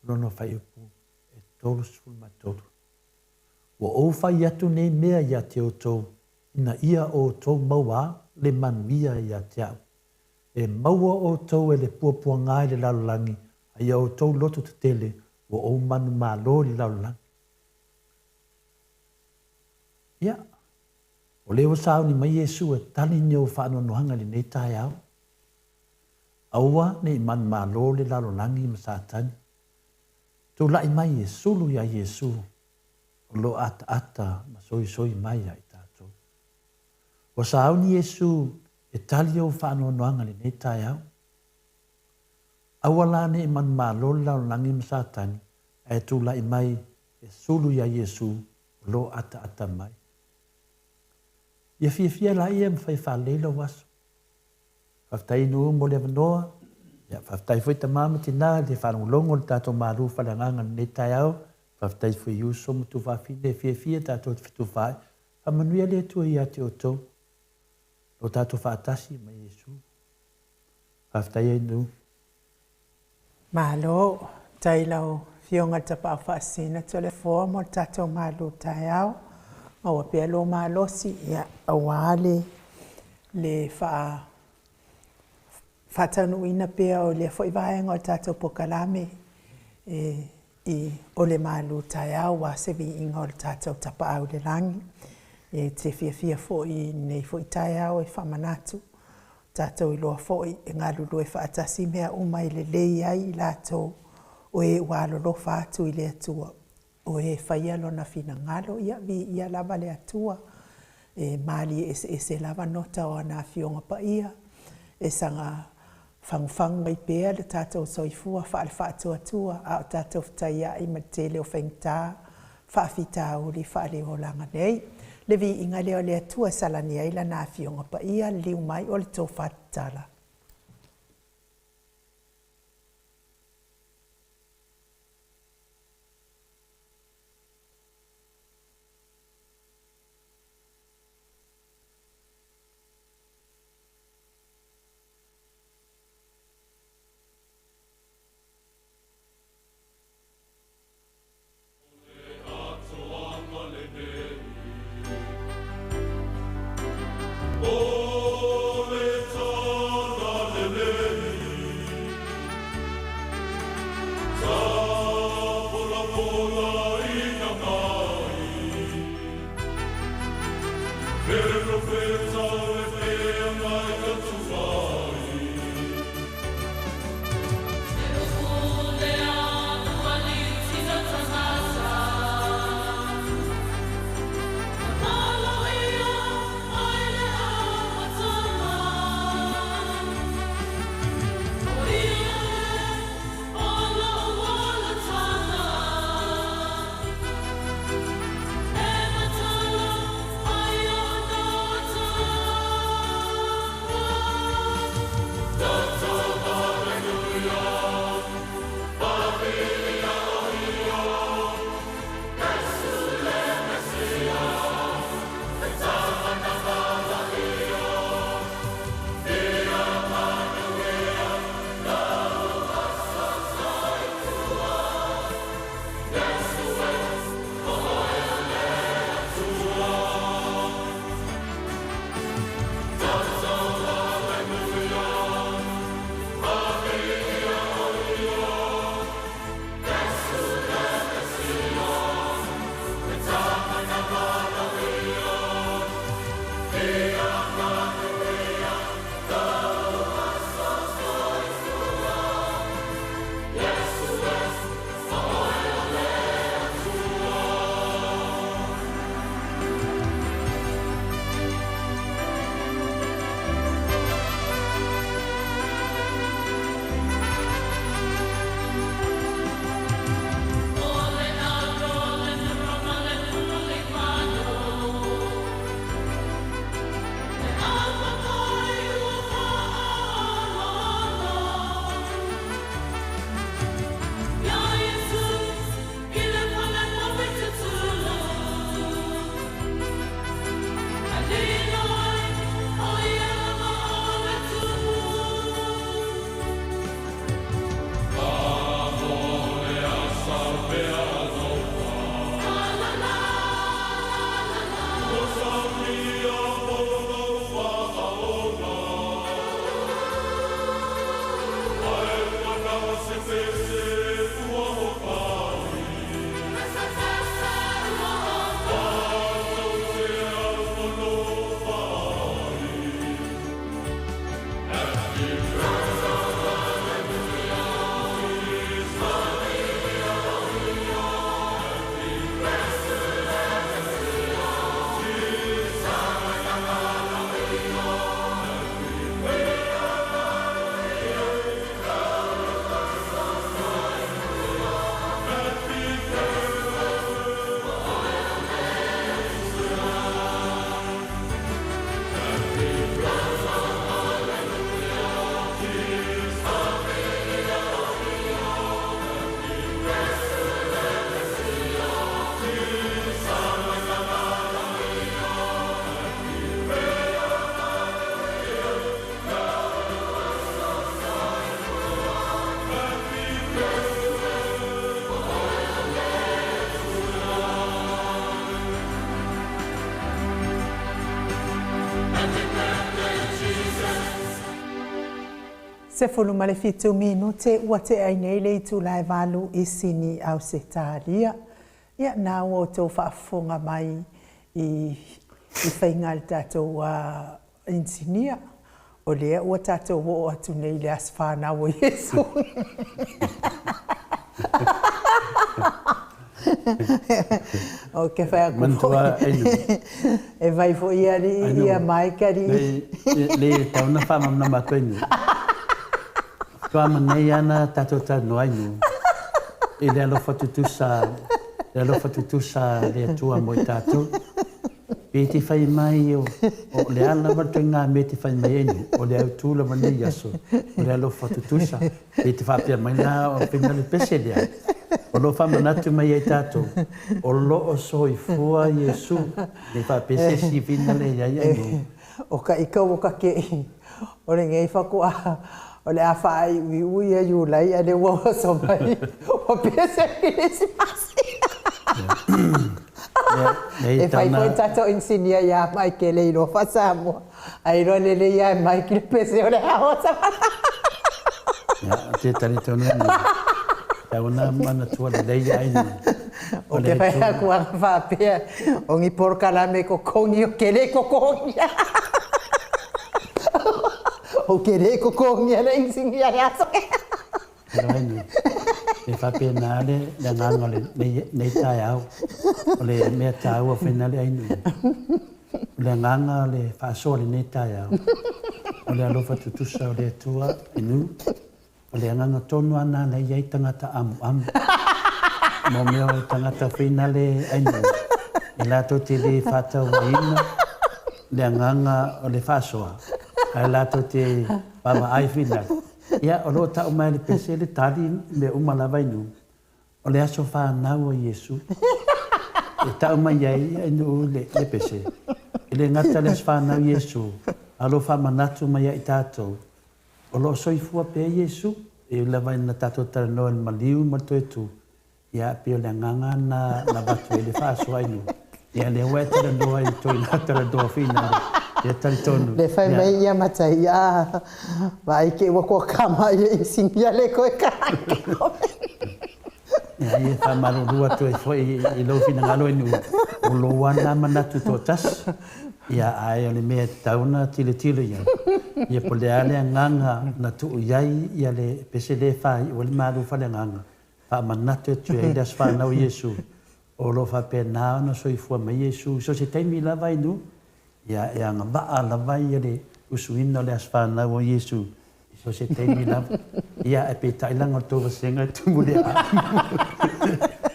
lona fuaiupu e 33. Ua ou fai atu nei mea ia te outou, ina ia outou maua le manuia ia te au. E maua outou e le puapuagā i le lalolagi, a ia outou loto tetele, ua ou manumalo i le lalolagi. Ia, o lea ua sauni mai Iesu e tali ni ou faanoanoaga i lenei taeao. Aua ne i manumalo le lalolagi ma Satani. Tulai mai e sulu iā Iesu o lo o ataata ma soisoi mai ia i tatou. Ua sauni Iesu e tali ou faanoanoaga i lenei taeao. Aua la ne i manumalo le lalolagi ma Satani, ae tulai mai e sulu iā Iesu o lo o ataata mai. Ia fiafia laia ma fai faalelei lou aso. Faafetai Nuu mo le avanoa. Ia, faafetai foi tama ma tina i le faalogologo o le tatou malu faaleagaga i lenei taeao. Faafetai foi i uso ma tuafafine e fiafia tatou te fetufaai. Faamanuia le Atua ia te outou. Lo tatou faatasi ma Iesu. Faafetai ai Nuu. Malo, tai lau Afioga i le Tapaau Faasisina Toleafoa mo le tatou malu taeao. Maua pea lou malosi, ia, aua le le faa faataunuuina pea o lea foi vaega o le tatou polokalame e i o le malu taeao aua se viiga o le tatou Tapaau i le Lagi. E te fiafia foi i lenei foi taeao e faamanatu tatou iloa foi e galulue faatasi mea uma e lelei ai i latou o e ua alolofa atu i le Atua, o e faia Lona finagalo, ia viia lava le Atua. E malie eseese lava nota o ana Afioga Paia, e saga. Fagufagu ai pea le tatou soifua faale-faatuatua a o tatou fetaiai ma le tele o faigata, faafitauli faaleolaga nei. Le viiga lea o le Atua e salani ai Lana Afioga Paia, liliu mai o le tofa tatala. 17 minute ua tea ai nei le itula e 8 i Sini, Ausetalia. Ia, na ua outou faafofoga mai i i faiga a le tatou inisinia. O lea ua tatou oo atu nei i le aso fanau o Iesu. Ou te fai atu foi, e vai foi alii ia Mike alii. Le, le tau na whaamamna mātou ni. Tua manaia ana tatou talanoa ai nu i le alofa tutusa, le alofa tutusa a le Atua mo i tatou. Pe te fai mai o, o le a lava le ituaiga mea e te fai mai ai nu, o le autu lava lenei aso, o le alofa tutusa. Pe te faapea mai la o fina le pese lea, o lo o faamanatu mai ai tatou, o lo o soifua Iesu, ne i faapea se isi fina lea i ai ai nu. O ka ika ua ka keʻi o lenei faatoa o le a faaiuiu ia Iulai a lea ua oso mai ua pese Kerisimasi. E fai foi tatou inisinia ia Mike e le iloa faa-Samoa ae iloa lelei lava e Mike le pese o le a oso. Ia, ou te talitonu e tatau ona manatua lelei ai ni. O te fai atu ana faapea, o ni polokalame totogi o te le totogia. Ou te le totogia le inisinia le aso lea. Ioe, e faapena le agaga o lenei taeao. O le mea taua foi lena le ainu. O le agaga o le faasoa o lenei taeao, o le alofa tutusa o le Atua i nuu. O le agaga tonu lava lena na i ai tagata amuamu. Mo mea o tagata foi na le ainu, e latou te le faatauaina le agaga o le faasoa, ae latou te vaavaai foi lale. Ia, o lo o tau mai e le pese le tali mea uma lava i nuu. O le aso fanau o Iesu e tau mai ai e nuu le pese. E le gata le aso fanau Iesu, a o lo o faamanatu mai ia i tatou, o lo o soifua pea Iesu. E ui lava ina tatou talanoa i le maliu ma le toe tu, ia pei o le agaga lena na avatu ai le faasoa i nuu. Ia lea ua e talanoa i toe ina talanoa finale. Ia talitonu. Le fai mai ia matai a vaai ke ua koa kama ia i singia le koe ka. Ia ia faamalulu atu ai foi i lou finagalo i nuu o lou lava na manatu toatasi. Ia ae o le mea e tatau ona tilotilo i ai, ia po o le a le agaga na tuu i ai ia le pese lea e faaiu ai le malu faaleagaga, faamanatu atu ai le aso fanau o Iesu. O lo o faapena ona soifua mai Iesu i so o se taimi lava i nuu, ia e agavaa lava ia le usuina o le aso fanau o Iesu i so o se taimi lava. Ia ae peitai leaga o le tou vasega e tumu le amu.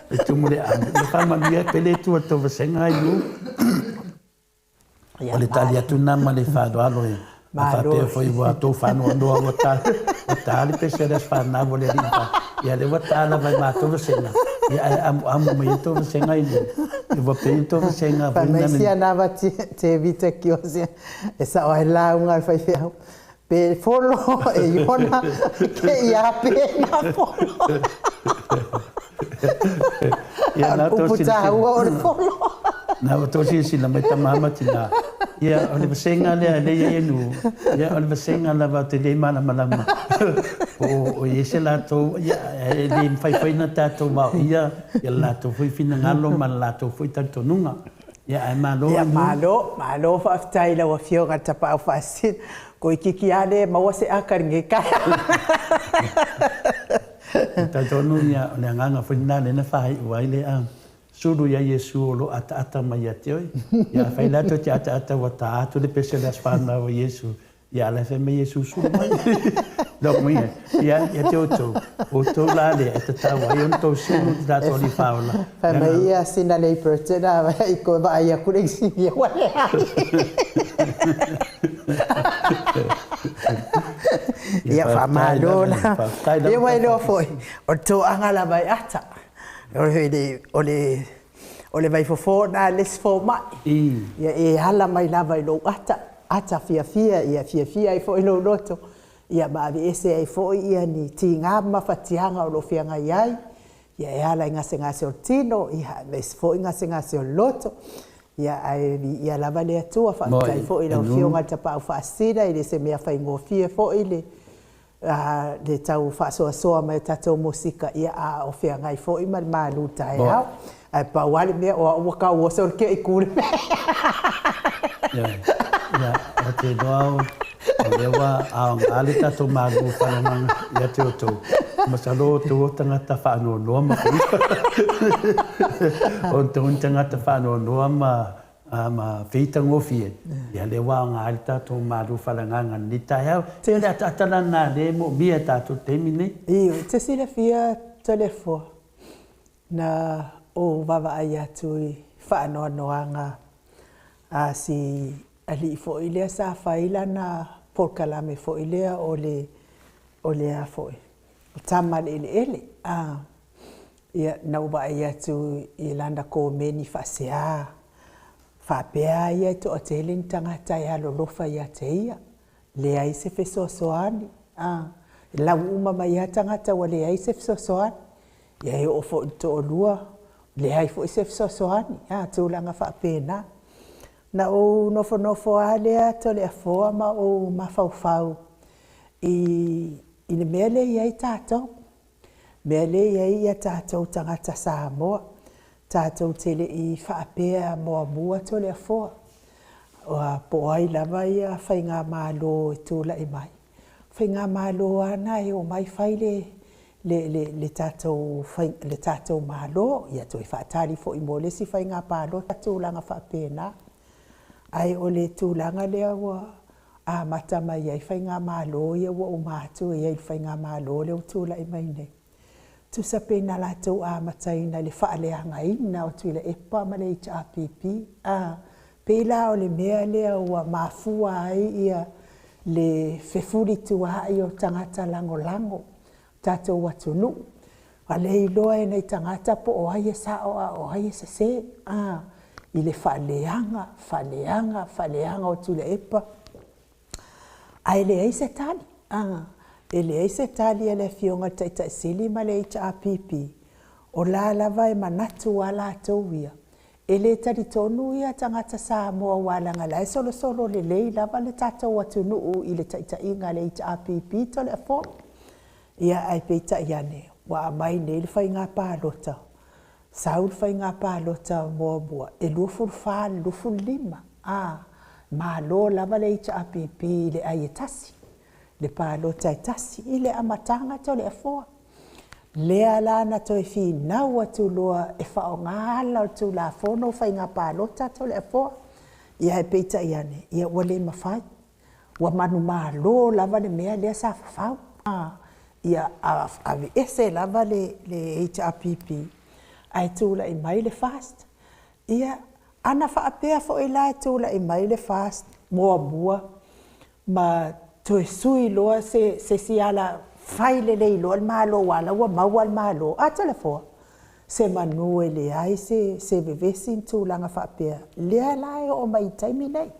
E tumu le amu. Ia faamanuia ai pea le Atua i le tou vasega i nuu. O le tali atu lena ma le faaaloalo e a faapea foi ua tou faanoanoa ua ta, ua ta le pese o le aso fanau a le alii fa, ia lea ua ta lava e matou vasega, ia ae amuamu mai ai tou vasega i le, ua pei tou vasega foi na. Fai mai sia nava Tevita Kiosia e sao ai lauga a le faifeau Pe folo e Iona ke ia pe na folo. Ia na tou Upu taua o le folo. Na ua tou silasila mai tama ma tina. Ia o le vasega lea lea i ai e nuu. Ia o le vasega lava ou te le malamalama po o i ai se latou ia e le mafai foi ona tatou vaoia ia le latou foi finagalo ma le latou foi talitonuga. Ia, ae malo Ia, malo, malo faafetai i lau Afioga i le Tapaau Faasisina. Toeitiiti lava le maua se aka i lenei taeao. E talitonu ia, o le agaga foi lena lea na faaiu ai le sulu ia Iesu o lo o ataata mai ia te oe. Ia afai la tou te ataata ua ta atu le pese o le aso fanau o Iesu, Ia a la e fai mai e susulu mai. Lok mai e, ia, ia te outou, outou la lea e tatau ai ona tou sulu i le tatou Alii Faaola. Fai mai ia sina lei Burton a i koe vaai atu le isi ia ua leai. Ia faamalo la. Ia ua iloa foi, o le toaga lava e ata. O le, o le, o le vaifofo na a le isi fomai. Ia e ala mai lava i lou ata. Ata fiafia, ia fiafia ai foi lou loto, ia ma aveese ai foi ia ni tiga ma mafatiaga o lo o feagai ai, ia e ala i gasegase o le tino, ia aemaise foi gasegase o le loto, ia ae viia lava le Atua. Faafetai foi i lau Afioga i le Tapaau Faasisina, e le se mea faigofie foi le le tau faasoasoa mai o tatou musika, ia a o feagai foi ma le malu taeao. Ae pau lava le mea o au ua tau oso le keʻi ku le mea. Ia, ou te iloa o lea ua aoga le tatou malu faaleagaga ia te outou. Masalo o outou o tagata faanoanoa ma o outou ni tagata faanoanoa ma ma feitagofie, ia lea ua aoga ai le tatou malu faaleagaga i lenei taeao. Ia o le ataata la lena o lea e moomia e tatou i le taimi lenei. Ioe, e te silafia Toleafoa, na ou vaavaai atu i faanoanoaga a si alii foi lea sa fai lana polokalame foi lea o le o le a foi, o Tama a le Eleele. A, ia na ou vaai atu i lana komeni faasea, faapea ia e toatele ni tagata e alolofa ia te ia, leai se fesoasoani, a, e lau uma mai lava tagata ua leai se fesoasoani. Ia e oo foi i le toalua, leai foi se fesoasoani, a, tulaga faapena. Na ou nofonofo lava lea Toleafoa ma ou mafaufau i le mea lea e i ai tatou, mea lea e i ai tatou tagata Samoa, tatou te le i faapea muamua Toleafoa, po o ai lava faigamalo e tulai mai, o faigamalo lava na e omai fai le tatou Malo, ia toe faatali foi mo le isi faiga palota, tulaga faapena. Ae o le tulaga lea ua amata mai ai faigamalo ia ua uma atu e i ai le faigamalo lea ua tulai mai nei, tusa pe na latou amataina i le faaleagaina o Tuilaepa ma le HRPP. A, pei la o le mea lea ua mafua ai le fefulituaai o tagata lagolago o tatou atunuu. Ua le iloa e nai tagata po o ai e sao a o ai e sese, a, i le faaleaga, faaleaga, faaleaga o Tuilaepa, ae leai se tali, a, e leai se tali a le Afioga i le Taitai Sili ma le HRPP, o la e lava e manatu lava latou ia, e le talitonu tagata Samoa aua leaga o la e solosolo lelei lava le tatou atunuu i le taitaiga a le HRPP Toleafoa. Ia, ae peitai ane, ua aumai nei le faiga palota, sau le faiga palota muamua, e 24 i le 25, a, malo lava le HRPP i le ai e tasi, le palota e tasi, i le amataga Toleafoa. Lea la na toe finau atu loa e faaaoga ala o le Tulafono o Faiga Palota Toleafoa. Ia ae peitai ane, ia ua le mafai, ua manumalo lava le mea lea sa fafau, ia aveese lava le HRPP ae tulai mai le FAST. Ia, ana faapea foi la e tulai mai le FAST muamua ma toe sui loa se isi ala fai lelei loa le Malo aua o la e ua maua le Malo, a Toleafoa, semanu e leai se vevesi ma tulaga faapea, lea la e oo mai i le taimi lenei.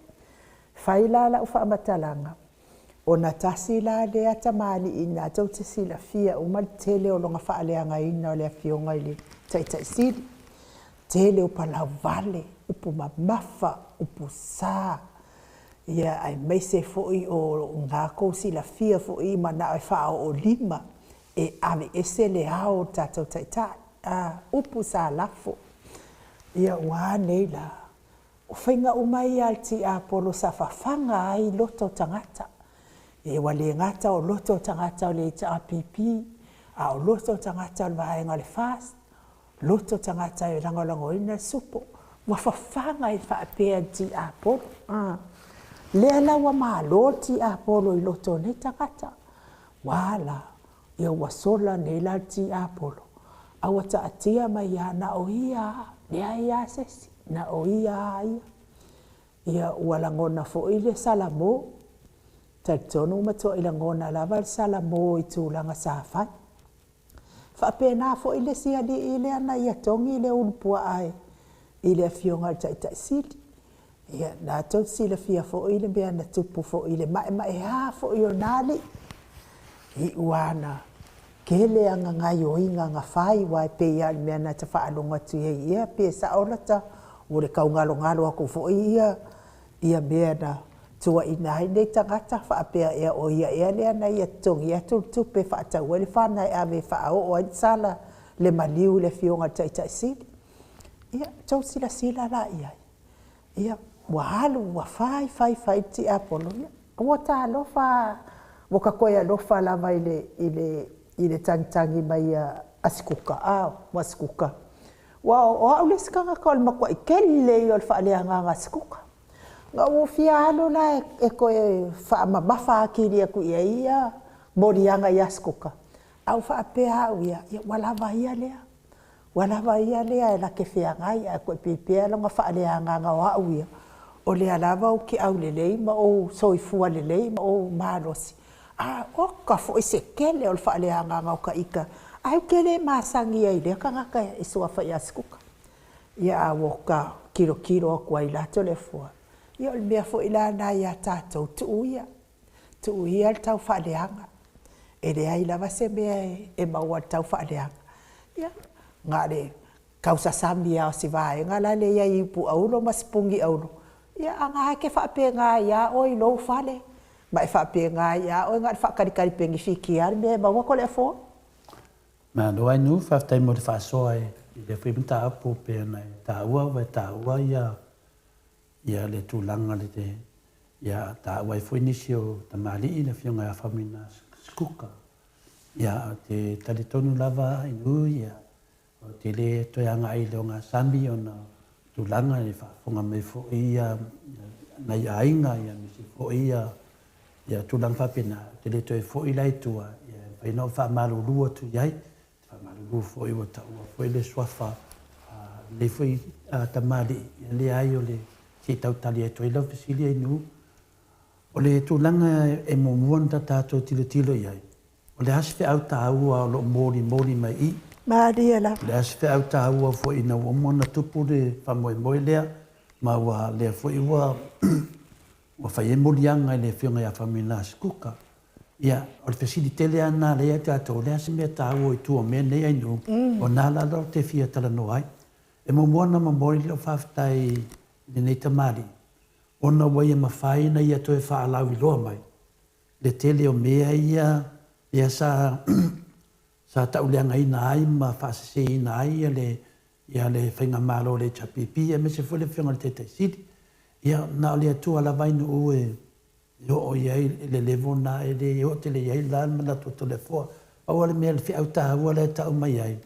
Fai la lau faamatalaga, ona tasi la lea tamalii lena tou te silafia uma le tele o lona faaleagaina o le Afioga i le Taitai Sili, tele o palauvale, upu mamafa, upu sa, ia aemaise foi o lena tou silafia foi manao e faaoo lima e aveese le ao o le tatou Taitai, a, upu sa lafo. Ia ua a nei la? O faiga uma ia a le tiapolo sa fafaga ai loto o tagata. Ua le gata o loto o tagata o le HRPP, a o loto o tagata o le vaega o le FAST, loto o tagata e lagolagoina le SUPO, ua fafaga ai faapea e le tiapolo. A, lea la ua malo le tiapolo i loto o nei tagata. Ua a la? Ia ua sola nei la le tiapolo, a ua taatia mai lava na o ia lava, leai lava se isi, na o ia lava ia. Ia ua lagona foi le salamo, talitonu ua matuai lagona lava le salamo i tulaga sa fai. Faapena foi le isi alii lea na ia togi le ulupuaa i le Afioga i le Taitai Sili. Ia, na tou silafia foi le mea na tupu foi i le maemaea foi o lena alii. Iu lava na tele ana gaoioiga na fai, aua e pei lava o le mea na ta faalogo atu ai ia pe sao lata, ua le taugalogalo atu foi ia mea na tuuaina ai nei tagata faapea ea o ia ea lea na ia totogi atu le tupe e faatau ai le fana e ave e faaoo ai le sala le maliu i le Afioga i le Taitai Sili. Ia, tou silasila la i ai? Ia, ua alu ua fai fai fai le tiapolo, ia, ua talofa, ua ta toe alofa lava i le tagitagi mai a Sikuka, a, ua Sikuka. Ua o au le isi tagata o le matuai tele ia o le faaleagaga a Sikuka. Na ou fia alu la e toe faamamafa atili atu i ai ia moliaga ia Sikuka, ae ua faapea au ia, ia ua lava ia lea. Ua lava ia lea e na te feagai ae toe pei pea lona faaleagaga o au ia, o lea lava ou te aulelei ma ou soifua lelei ma ou malosi. A oka foi se tele o le faaleagaga o ta ita, ae ou te le masani ai i lea tagata e suafa ia Sikuka. Ia a ua ta tilotilo atu ai la Toleafoa, ia o le mea foi la lena ia tatou, tuu ia, tuu ia le tau faaleaga. E leai lava se mea e maua i le tau faaleaga. Ia, na o le tausasami lava o si vaega la e i ai i ipu auro ma sipuni auro, ia a na e te faapena ai lava oe i lou fale, ma e faapena ai lava oe na o le faatalitali penefiti lava le mea e maua Toleafoa. Malo Ainuu, faafetai mo le faasoa i lea foi mataupu pei ona e taua, ua e taua ia ia le tulaga le ia taua ai foi nisi o tamalii le afioga ia Faumuina Sikuka. Ia ou te talitonu lava Ainuu ia Ou te le toe agai i le ogasami ona o tulaga e faafofoga mai foi ia nai aiga aemaise foi ia tulaga faapena. Ou te le toe foi la i tua, e mafai ona ou faamalulu atu i ai. Ou te faamalulu foi ua taua foi le suafa o lenei foi tamalii, ia leai o le se i tau tali atu ai lau fesili Ainuu. O le tulaga e muamua ona tatou tilotilo i ai, O le a se feau taua o lo o molimoli mai i i? Malie lava. O le a se feau taua foi ina ua uma ona tupu le faamoemoe lea, ma ua lea foi ua ua fai ai moliaga i le Afioga ia Faumuina Sikuka. Ia, o le fesili tele lava lena lea ia te tatou, o le a se mea taua i tua o mea nei Ainuu? O lena la ou te fia talanoa ai. E muamua ona momoli lau faafetai i lenei tamalii, ona ua ia mafai ona ia toe faalauiloa mai le tele o mea ia lea sa sa tauleagaina ai ma faaseseina ai le ia le faigamalo a le HRPP aemaise foi le Afioga i le Taitai Sili. Ia na o le Atua lava Ainuu e oo i ai le level lena, e le oo tele i ai la le manatu o Toleafoa. Pau lava le mea, le feau taua lea e tau mai ai,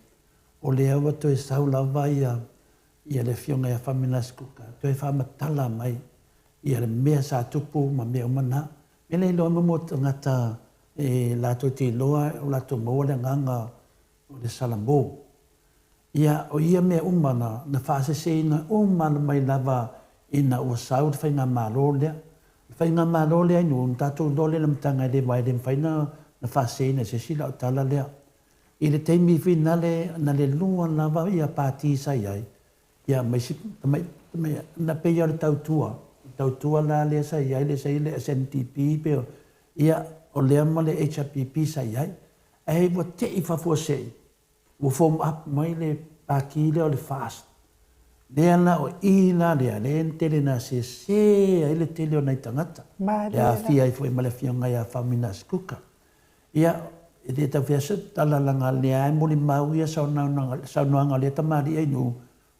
o lea ua toe sau lava ia ia le Afioga ia Faumuina Sikuka e toe faamatala mai ia le mea sa tupu ma mea uma na. E le iloa mo tagata e latou te iloa o latou maua le agaga o le Salamo. Ia, o ia mea uma na, na faaseseina uma mai lava ina ua sau le faigamalo lea. O le faigamalo lea i nuu, na tatou iloa lea i le amataga e le aua e le mafai na faaseseina e se isi lau tala lea. I le taimi finale na le lua lava ia pati sa i ai, Ia, ma isi tamai, tamai, na pei lava o le tautua, le tautua la lea sa i ai, lea sa i ai le SNDP pei o, ia, o lea ma le HRPP sa i ai. Ae ua te i faafuasei, ua form up mai le Pati lea o le FAST. Lea la o i la lea, lea na tele na sese ai le tele o nai tagata. E aafia ai foi ma le Afioga ia Faumuina Sikuka. Ia, e le tau fai atu se tala leaga o lea lava e molimau ia saunoaga a lea tamalii Ainuu,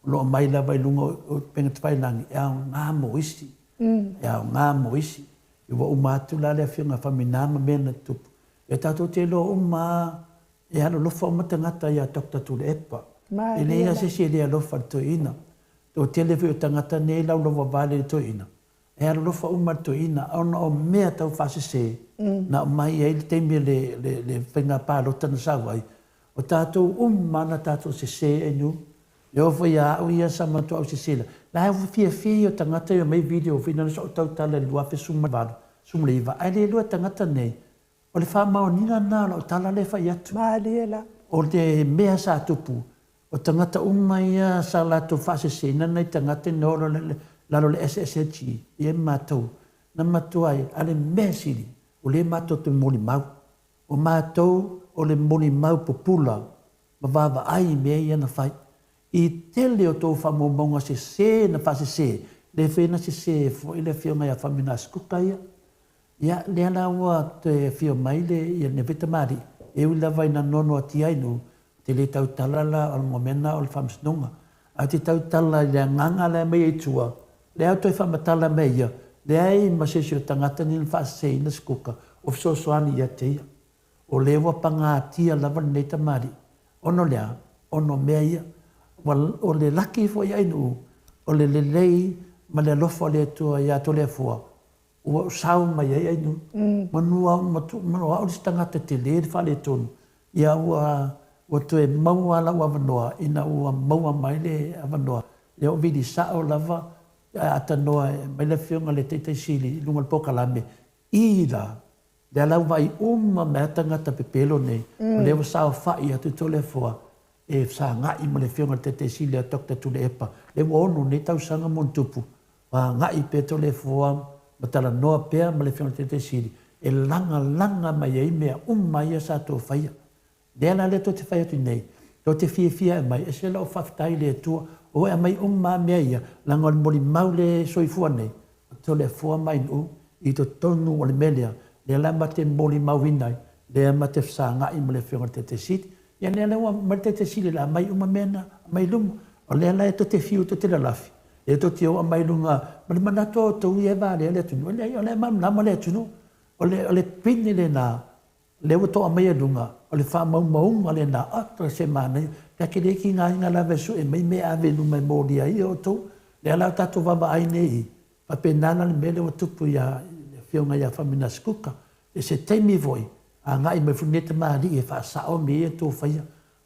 o lo o aumai lava i luga o upega tafailagi, e aoga mo isi, e aoga mo isi. Ua uma atu la le Afioga ia Faumuina ma mea na tutupu, ia tatou te iloa uma lava, e alolofa uma tagata ia Doctor Tuilaepa. E leai lava se isi e le alofa i le toeaina. O le toatele foi o tagata nei e laulauavale i le toeaina, E alolofa uma le toeaina ona o mea tau faasese na aumai ai le taimi o le faiga palota na sau ai, o tatou uma lava na tatou sese ai nu. E oo foi ia au ia sa matua au sese la, la e fiafia ia o tagata e omai video foi na sa ou tautala i le 2018, 19 ae le iloa e tagata nei O le faamaoniga lena o lau tala lea e fai atu. Malie la. O le mea sa tupu, o tagata uma ia sa latou faaseseina nai tagata ina o lalo o le SSLG, ia ma matou, na matua ai, a o le mea sili, o lea matou te molimau. O matou o le molimau pupula ma vaavaai i mea ia na fai. I tele o tou faamaumauga sese na faasese, lea foi na sese ai foi le Afioga ia Faumuina Sikuka ia. Ia, lea la ua toe afio mai le, ia lenei foi tamalii, e ui lava ina noanoatia ai nuu, ou te le tautala la o le mea lena o le faamasinoga, ae ou te tautala i le agaga la e aumai ai i tua, lea ua toe faamatala mai ia, leai ma se isi o tagata ni na faaseseina se kuka o fesoasoani ia te ia. O lea ua pagatia lava lenei tamalii, ona o le a? Ona o mea ia. Ua, o le laki foi Ainuu, o le lelei ma le alofa o le Atua ia Toleafoa, ua ou sao mai ai Ainuu. Manu au, manu o au le isi tagata tele le faaletonu, ia ua, ua toe maua lou avanoa ina ua maua mai le avanoa, lea ua vili sao lava ae atanoa e aumai le Afioga i le Taitai Sili i luga o le polokalame, i la, lea la ua vaai uma mai lava tagata pepelo nei, o lea ua saofai atu Toleafoa e fesagai ma le Afioga i le Taitai Sili ia Doctor Tuilaepa, lea ua ono nei tausaga ma ona tupu, ua agai pea Toleafoa ma talanoa pea ma le Afioga i le Taitai Sili e lagalaga mai ai mea uma ia sa tou faia. Lea la lea tou te fai atu nei, tou te fiafia e aumai, ese lau faafetai i le Atua, ua e aumai uma lava mea ia, leaga o le molimau lea e soifua nei, o Toleafoa ma Ainuu i totonu o le mea lea, lea la ma te molimauina ai, lea ma te fesagai ma le Afioga i le Taitai Sili. Ia lea la ua aumai le Taitai Sili o le a aumai uma mea na, aumai i luma. O lea la e tou te fiu tou te lalafi, lea tou te o aumai i luga, ma le manatu o outou ia e valea le atunuu, e leai, o la e malamalama le atunuu. O le, o le pine lena Lea ua to'a mai e luga, o le faamaumauga lena, oka se manaia, ta te le tigaina lava e sue mai mea e ave i luma e molia ai outou. Lea la o tatou vaavaai nei i, faapena la le mea lea ua tupu ia le Afioga ia Faaminas Kuka. I se taimi foi, agai mai foi lenei tamalii e faasao mea ia tou faia.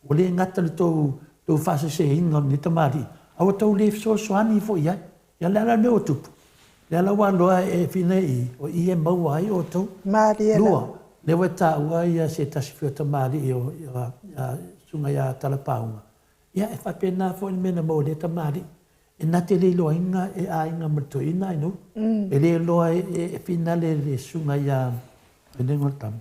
Ua le gata i le tou tou faaseseina o lenei tamalii, a ua tou le fesoasoani foi i ai. Ia o le a la le mea ua tupu? Lea la ua aloa e Fina i, o i e maua ai outou. Malie la. Lua, lea ua e taua ia se tasi foi o tamalii o ia Susuga ia Talapauga, ia e faapena foi le mea na maua e lea tamalii. E na te le iloaina e aiga ma le toeaina Ainuu. E le iloa e Fina le Susuga ia, o le igoa o le tama?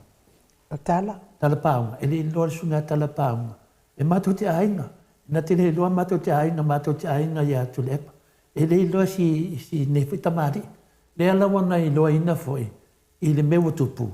O Tala. Talapauga, e le iloa le Susuga ia Talapauga e matou te aiga. E na te le iloa matou te aiga, matou te aiga ia Tuilaepa. E le iloa si, si nei foi tamalii. Lea la ua na iloaina foi i le mea ua tupu,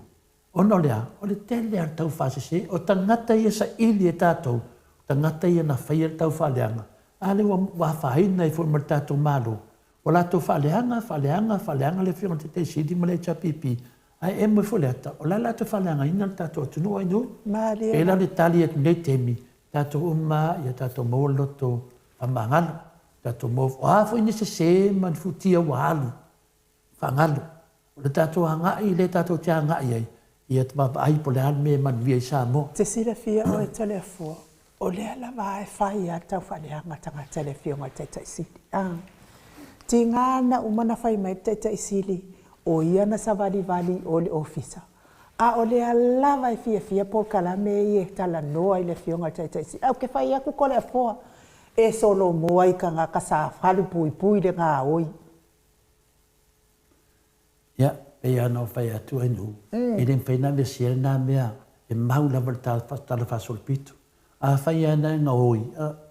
ona o le a? O le tele lava o le taufaasese. O tagata ia saili e tatou, o tagata ia na faia le taufaaleaga, a lea ua afaina ai foi ma le tatou Malo. Ua latou faaleaga, faaleaga, faaleaga le Afioga i le Taitai Sili ma le HRPP, ae emo ifo le ata, o le a latou faaleagaina le tatou atunuu ai nuu? Malie. Pei la o le tali atu i lenei taimi, tatou uma lava ia tatou maua le loto faamagalo, tatou maua, o a foi ni sese ma ni futia ua alu, faagalo. O le tatou agai lea tatou te agai ai, ia vaavaai po o le a le mea e manuia ai Samoa. Te silafia oe Toleafoa, o lea lava e fai a le taufaaleaga tagata i le Afioga i le Taitai Sili. A tiga na uma na fai mai le Taitai Sili, o ia na savalivali i o i le ofisa, a o lea lava e fiafia polokalame ia e talanoa i le Afioga i le Taitai Sili. Ae ou te fai atu Toleafoa, e solomua i tagata sa falupuipui le gaoi. Ia, pei lava ona ou fai atu Ainuu, e le mafai ona aveesea lena mea, e mau lava i le tala faasolopito. Afai lava na e gaoi,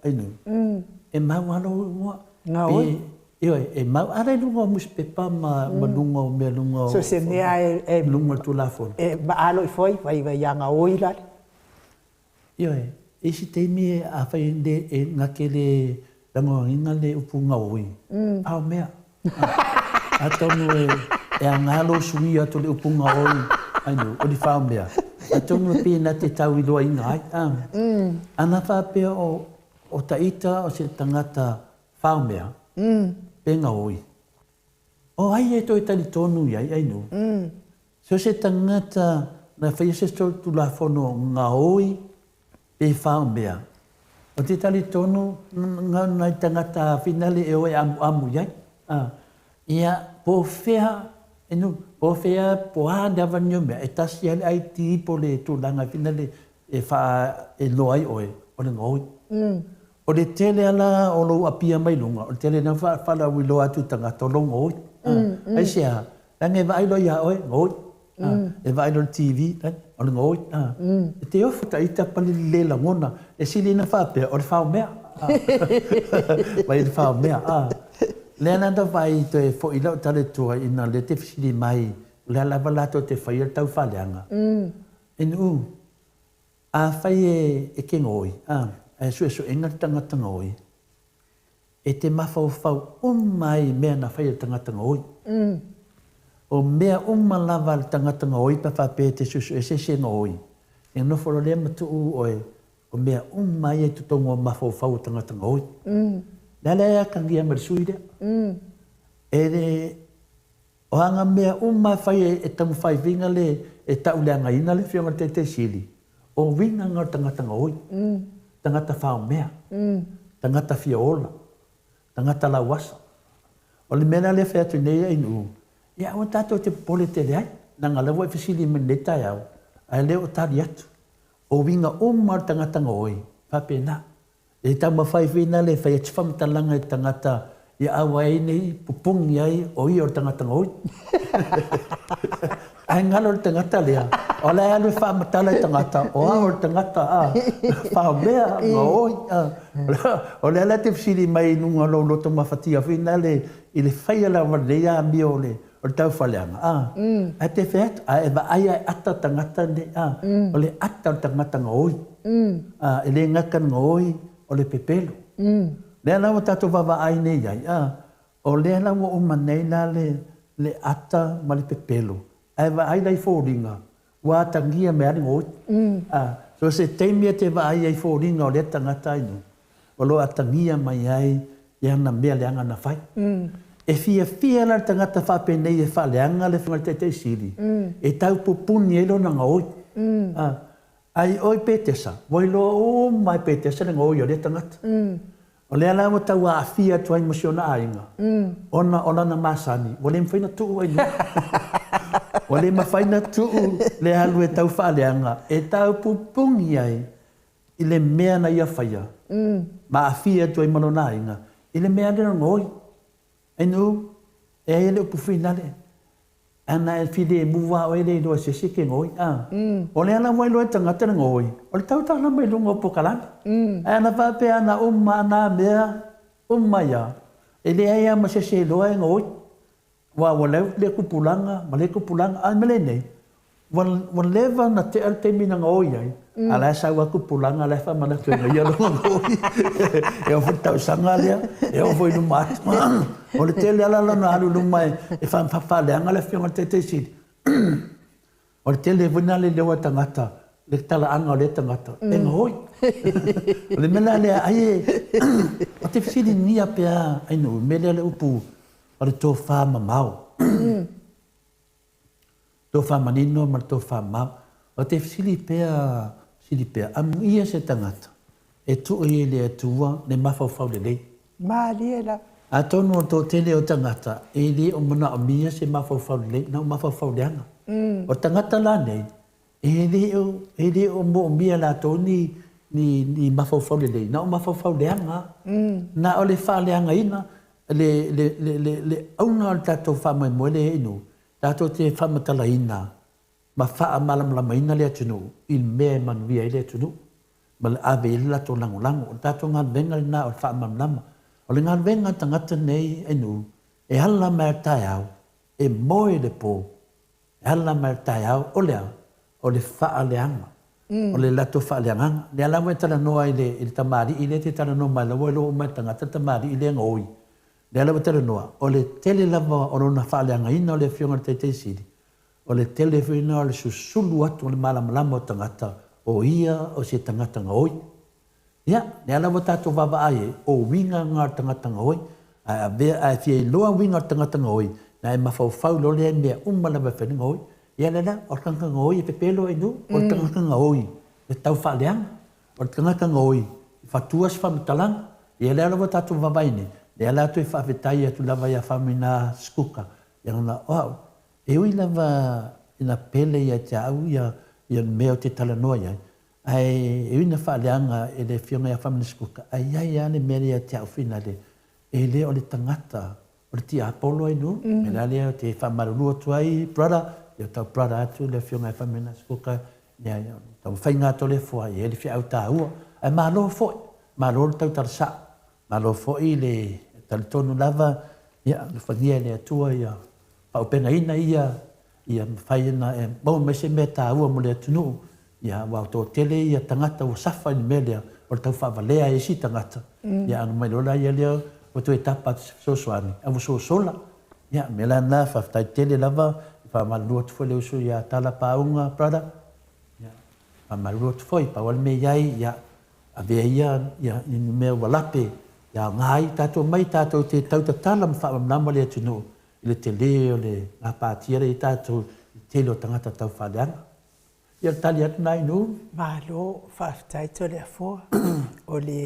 Ainuu, e mau lava lou igoa. Gaoi? Ioe, e mau, a la i luga o nusipepa ma luga o mea luga o... So se mea e... Luga o le Tulafono. E maalo ifo ai, vai ia gaoi lale. Ioe, i isi taimi afai e na te le lagonaina le upu gaoi, a o mea. Atonu e aoga lou suia atu o le upu gaoi, ai no, o le fao mea. Atonu e pei na te tau iloaina ai. Ana faapea o ta ita o se tagata fao mea, pe gaoi, o ai e toe talitonu i ai, ai no. So se tagata na faia se Tulafono gaoi pe faomea, ou te talitonu nai tagata finale e o e amuamu i ai. Ia, po o fea, po o fea, po o a lava ni mea, e tasi lava le ID po o le tulaga finale e faailoa ai oe, o le gaoi. O le tele lava la o lou apia mai luga, o le tele lena faalauiloa atu i tagata o lou gaoi. Aisea? Leaga e vaai loa ia oe, gaoi. E vaai loa i le TV, o le gaoi. E te ofo ta ita pale le lagona, e sili ona faapea o le faomea. Vai le faomea. Lea la na vaai toe foi lau tala i tua ina lea te fesili mai, o le a lava latou te faia le taufaaleaga. Inu, afai e te gaoi, ae suesuega le tagata gaoi, e te mafaufau uma ai i mea na fai e le tagata gaoi. O mea uma lava a le tagata gaoi pe faapea e te suesuese se gaoi, e nofo loa lea ma tuu oe. O mea uma ia i totonu o mafaufau o tagata gaoi. O le a la e atagia mai le sui lea? E le, o aga mea uma e fai e taumafai viga le, e tauleagaina le Afioga i le Taitai Sili, o uiga na o le tagata gaoi, tagata faomea, tagata fia ola, tagata lauasa. O le mea la lea e fai atu nei Ainuu, ia aua tatou te popole tele ai, leaga o lea ua e fesili mai i lenei taeao, ae le o tali atu. O uiga uma o le tagata gaoi, faapena. E taumafai foi na le fai atu faamatalaga i tagata ia aua ai ne i pupuni ai o ia o le tagata gaoi. Ae galo le tagata lea, o la e alu e faamatala i tagata, o au o le tagata a, faomea, gaoi. O lea la e te fesili mai i luga o lou loto mafatia foi na le i le faia lava lenei amio o le o le taufaaleaga, a, ae te fai atu, a e vaai a e ata tagata nei, a, o le ata o le tagata gaoi, a, e le gata le gaoi, o le pepelo. Lea la ua tatou vaavaai nei ai, a, o lea la ua uma nei la le, le ata ma le pepelo, ae vaai la i foliga, ua atagia mai lava le gaoi. A, so se taimi e te vaai ai i foliga o lea tagata ai nuu, o lo o atagia mai ai i ana mea leaga na fai. E fiafia la le tagata faapenei e faaleaga le Afioga i le Taitai Sili, e tau pupuni ai lona gaoi. A, ai oi Petesa, ua iloa uma e Petesa le gaoi o lea tagata. O lea la ua tau aafia atu ai ma si ona aiga, ona o lana masani, ua le mafai ona tuu ai luga. Ua le mafai ona tuu le alu e tau faaleaga, e tau pupuni ai i le mea na ia faia, ma aafia atu ai ma lona aiga, i le mea lea o le gaoi. Ainu, e ai le upu finale, ana e filemu lava oe e le iloa e se isi e te gaoi, a. O lea la ua iloa e tagata le gaoi, o le tautala mai luga o polokalame. Ae ana faapea ana uma ana mea uma ia, e leai lava ma se isi e iloa e gaoi. Aua ua lau lea tupulaga ma lea tupulaga, a o le mea lenei, ua, ua leva ona tea le taimi na gaoi ai, a o la e sau lava tupulaga la e faamanatu e ia lona gaoi. E oo foi i le tausaga lea, e oo foi i luma atu. O le tele lava la lona alu i luma e faaleaga le Afioga i le Taitai Sili. O le tele foi lena leleu a tagata, le talaaga o lea tagata, e gaoi. O le mea la lea, ai e, ou te fesiligia pea ai nuu, mea lea le upu o le tofa mamao. Tofa manino ma le tofa mamao. Ou te fesili pea, fesili pea, amuia se tagata e tuu i le Atua le mafaufau lelei. Malie lava. Atonu o le toatele o tagata e le o manaomia se mafaufau lelei, na o mafaufau leaga. O le tagata la nei, e le o, e le o moomia e latou ni, ni, ni mafaufau lelei, na o mafaufau leaga. Na o le faaleagaina, le, le, le, le, le auga o le tatou faamoemoe lea i nuu, tatou te faamatalaina ma faamalamalamaina le atunuu i le mea e manuia ai le atunuu ma le ave i ai le latou lagolago. O le tatou galuega lena o le faamalamalama. O le galuega a tagata nei Ainuu, e ala mai lava i le taeao, e moe i le po, e ala mai lava i le taeao, o le a? O le faaleaga, o le latou faaleagaga. Lea la ua e talanoa i le, i le tamalii lea e te talanoa mai, la ua iloa uma e le tagata le tamalii lea e gaoi. Lea la ua talanoa, o le tele lava o lona faaleagaina o le Afioga i le Taitai Sili, O le tele foi lena o le susulu atu o le malamalama o tagata, o ia o se tagata gaoi. Ia, lea la ua tatou vaavaai ai, o uiga na o le tagata gaoi. Ae avea, ae fia iloa uiga o le tagata gaoi, na e mafaufau loa lea i mea uma lava e fai ai le gaoi. Ia lea la, o le tagata gaoi e pepelo ai nuu, o le tagata gaoi e tau faaleaga, o le tagata gaoi e fatua se faamatalaga. Ia lea la ua tatou vaavaai nei, lea la toe faafetai atu lava ia Faumuina Sikuka, ia ona o au, E ui lava ina pele ia te au ia le mea ou te talanoa i ai, ae e ui ina faaleaga e le Afioga ia Feminist Kuka, ae i ai lava le mea lea ia te au finale, e le o le tagata, o le tiapolo ai nuu, o le mea la lea ou te faamalulu atu ai brother, ia tau brother atu le Afioga ia Feminist Kuka, ia taumafaiga atu o le foa, e i ai le feau taua, ae malo foi, malo le tautala sao, malo foi le talitonu lava, ia alofagia e le Atua ia faaaupegaina ia, ia mafai ona e maua mai se mea taua mo le atunuu, ia aua ua toatele ia tagata ua safa i le mea lea o le tau faavalea e isi tagata, ia ona mai loa laia lea ua toe tapa atu se fesoasoani, a ua sosola. Ia, o le mea la lena, faafetai tele lava, e faamalulu atu foi i le uso ia Tala Paaunga brother, ia, faamalulu atu foi, pau lava le mea i ai, ia, Avea ia ia ni mea ua lape e aoga ai tatou mai tatou te tautatala ma faamalamalama le atunuu i le tele o le gapatia lea i tatou i le tele o tagata taufaaleaga. Ia o le tali atu lena i nuu. Malo faafetai Toleafoa. O le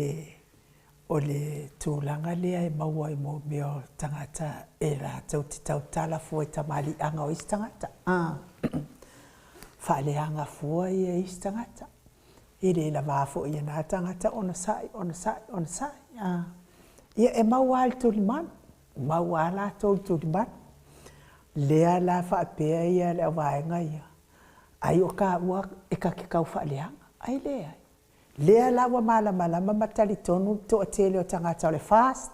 o le tulaga lea e maua i mea o tagata e latou te tautala fua i tamaliiaga o isi tagata. Faaleaga fua ia isi tagata. E le lava foi e na tagata onosai, onosai, onosai. Ia e maua lava i le tulimanu, maua lava latou i le tulimanu. Lea la faapea ia le auvaega ia, ai o taua e ta te tau faaleaga, ae leai. Lea la ua malamalama ma talitonu le toatele o tagata o le FAST,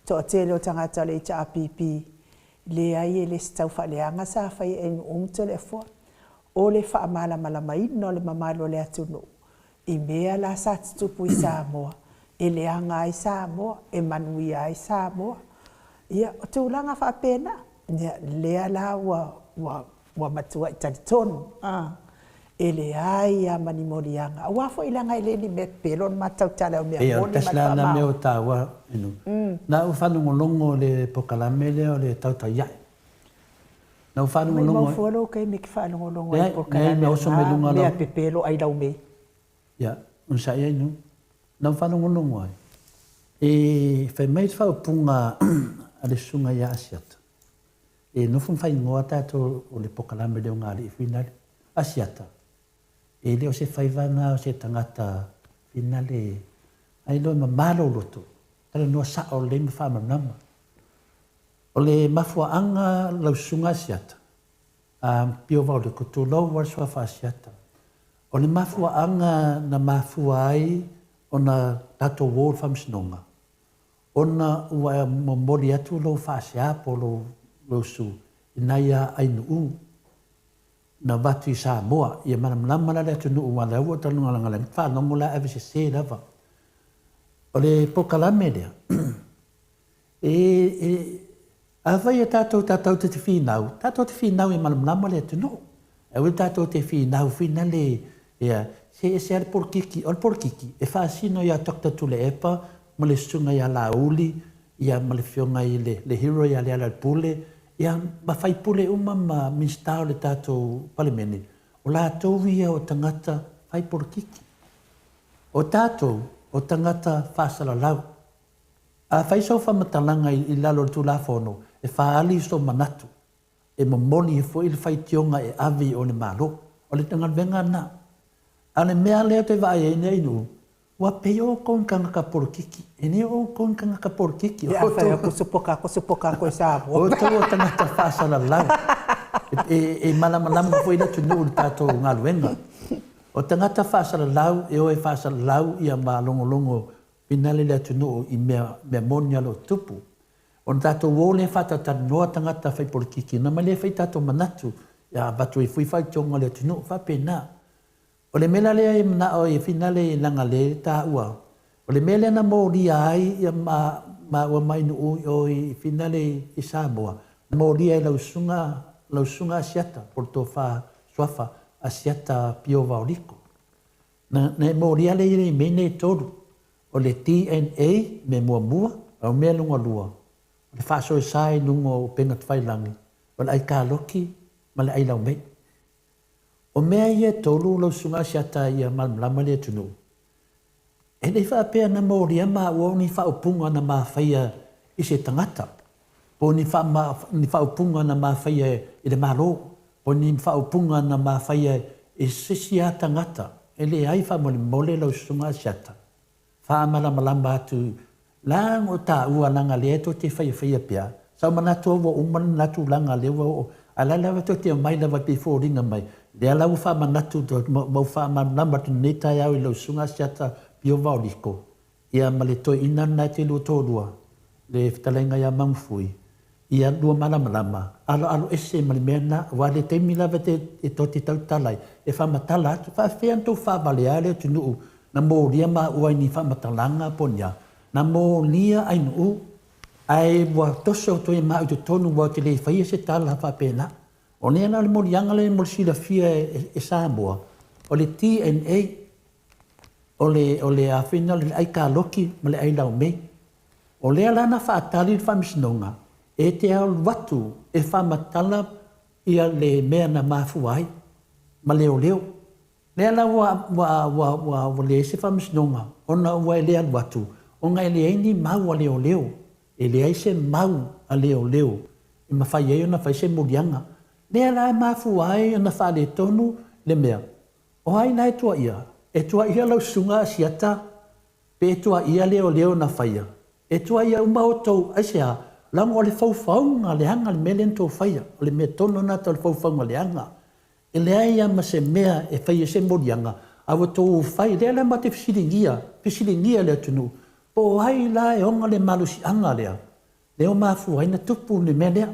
toatele o tagata o le HRPP, leai e le o se taufaaleaga sa faia e Ainuu ma Toleafoa. O le faamalamalamaina o le mamalu o le atunuu i mea la sa tutupu i Samoa, e leaga ai Samoa, e manuia ai Samoa. Ia, o tulaga faapena. Ia, lea la ua ua ua matuai talitonu, e leai lava ma ni moliaga, aua foi leaga e le o ni mea pepelo le ma tautala o mea moni ma le tasi la faamaoni. mea ua taua, Inu. Na ou faalogologo i le polokalame lea o le Tautai Ae. Na ou faalogologo Maumau fua lou taimi e te faalogologo ai i polokalame o na mea pepelo ai lau mei. Ia, onosai ai nu. Na ou faalogologo ai, e fai mai le faaupuga a le susuga ia Asiata, e nofo ma faaigoa tatou o le polokalame lea o Galii Finale. Asiata, e le o se faiva na o se tagata finale, ai loa e mama lou loto, talanoa sao lelei ma faamalamalama. O le mafuaaga lau susuga Asiata, a Pio Vaoliko, tulou lava le suafa Asiata, o le mafuaaga na mafua ai ona tatou o i le faamasinoga, ona ua momoli atu lou faasea po o lou usu i nai aai nuu na avatu i Samoa, ia malamalama la le atunuu aua o lea ua talanoa faalogo la e avesese lava. O le polokalame lea, e afai e tatou tatou te finau, tatou te finau e malamalama le atunuu. Aua le tatou te finau finale, ia, se ese lava le polokiki. O le polokiki, e faasino ia Doctor Tuilaepa ma le susuga ia Laauli, ia ma le afioga i le hero ia Lealailepule, ia ma faipule uma ma Minisita o le tatou Palemene, o latou ia o tagata fai polokiki. O tatou, o tagata faasalalau. A fai sau faamatalaga i lalo o le Tulafono, e faaali sou manatu, e momoli ai foi le faitioga e ave i o le Malo. O le galuega lena. A o le mea lea ou te vaai ai nei nuu, ua pei o outou ni tagata polokiki. E le o outou ni tagata polokiki. O outou, o outou o tagata faasalalau. E malamalama foi le atunuu i le tatou galuega. O tagata faasalalau e o e faasalalau ia malogologo finale le atunuu i mea, mea moni o lo o tupu. Ona tatou o lea faatatalanoa tagata fai polokiki, ona mai lea fai tatou manatu, ia avatu ai foi faitioga a le atunuu, faapena. O le mea la lea e manao ai e finale leaga lea e taua, o le mea lea na molia ai ia maua mai nuu i o i finale i Samoa, na molia e lau susuga, lau susuga Asiata, po o le tofa suafa Asiata Pio Vaoliko. Na, na e molia lea i mea nei e tolu, o le DNA, mea muamua, o mea lona lua, o le faasoesa i luga o upega tafailagi, o le aikaloki ma le ailaumei. O mea ia e tolu lau susuga Asiata ia malamalama le atunuu, e le i faapea na molia maua o ni faaupuga na ma faia i se tagata, po o ni, ni faaupuga na ma faia i le Malo, po o ni faaupuga na ma faia i se isi lava tagata. E leai faamolemole lau susuga Asiata, faamalamalama atu leaga o taua leaga lea tou te faiafaia pea. Sa ou manatu ua uma lena tulaga lea ua oo, ae la lava tou te omai lava pei e foliga mai lea la ua faamanatu ma ua faamalamalama atu i lenei taeao i lau susuga Asiata Pio Vaoliko, ia ma le toeaina lena e te lua toalua, le fetalaiga ia Magufui, ia lua malamalama, aloalo ese ma le mea lena, aua o le taimi lava e tou te tautala ai, e faamatala atu, faapefea ona outou faavalea le atunuu na molia maua i ni faamatalaga po o ni a, na molia ainuu, ae ua toso atu ai maau i totonu aua ou te le faia se tala faapena. O lea la o le moliaga lea mo le silafia e Samoa, o le DNA. O le, o le afina o le ai kaloki ma le ai laumei. O lea la na faatali le Faamasinoga e te alu atu e faamatala ia le mea na mafua ai ma leoleo. Lea la ua, ua, ua, ua, ua leai se Faamasinoga ona ua e le alu atu ona e leai ni mau a leoleo. E leai se mau a leoleo e mafai ai ona fai se moliaga. Lea la e mafua ai ona faaletonu le mea. O ai la e tuuaia? E tuuaia lau susuga Asiata pe tuuaia leoleo na faia? E tuuaia uma outou. Aisea? Leaga o le faufauga leaga le mea lea na outou faia. O le mea tonu lena atau o le faufauga leaga. E leai lava ma se mea e fai ai se moliaga, a ua outou fai. Lea la matou te fesiligia, fesiligia le atunuu, po o ai la e ona le malosiaga lea, lea ua mafua ai ona tupu le mea lea.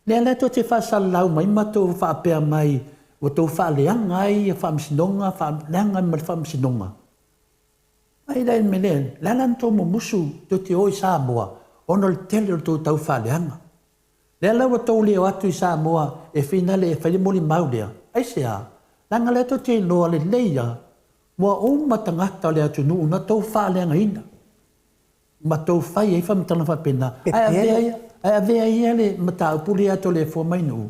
Lea la tou te faasalalau mai ma tou faapea mai ua tou faaleaga ai Faamasinoga, faaleaga ai ma le Faamasinoga. Mai la i le mea lea, le a la na tou mumusu tou te o i Samoa ona o le tele o le tou tau faaleaga. Lea la ua tou le o atu i Samoa e finale e fai le molimau lea. Aisea? Leaga lea tou te iloa lelei lava ua uma tagata o le atunuu na tou faaleagaina. Ma tou fai ai faamatalaga faapena, ae avea ia, ae avea ia le mataupu lea ia Toleafoa mai Nuu,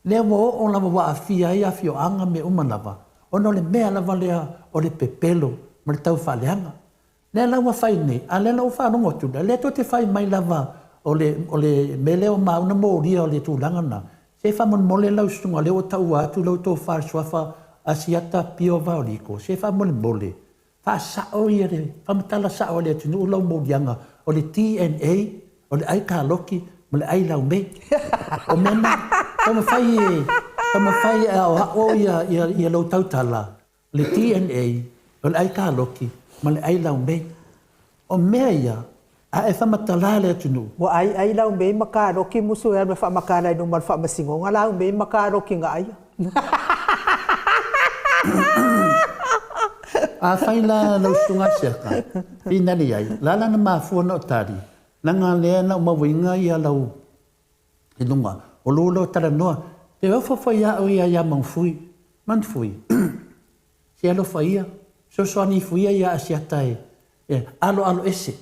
lea ua oo lava ua aafia ai afioaga ma mea uma lava, ona o le mea lava lea o le pepelo ma le taufaaleaga. Lea la ua fai nei, a o lea la ua faalogo atu, o lea tou te fai mai lava o le, o le mea lea o maua na molia o le tulaga lena, se faamolemole lau susuga o lea ua taua atu lau tofa i le suafa Asiata Pio Vaoliko, se faamolemole, Faasao ia le faamatala sao a le atunuu lau moliaga o le DNA, o le ai kaloki ma le ai laumei. O mea na, taumafai e, taumafai e aoao ia, ia, ia lou tautala, o le DNA, o le ai kaloki ma le ai laumei. O mea ia, a e faamatala le atunuu. Ua ai ai laumei ma kaloki musu e alu e faamatala i luma o le faamasinoga laumei ma kaloki na aia. Afai la lau susuga Asiata, finali ai, la la na mafua na o tali, leaga lea na ou mauaina ia lau i luga o lou leo talanoa, pe ofo foi au ia ia Manfui, Manfui, se alofa ia, fesoasoani ifo ia ia Asiata e, e aloalo ese.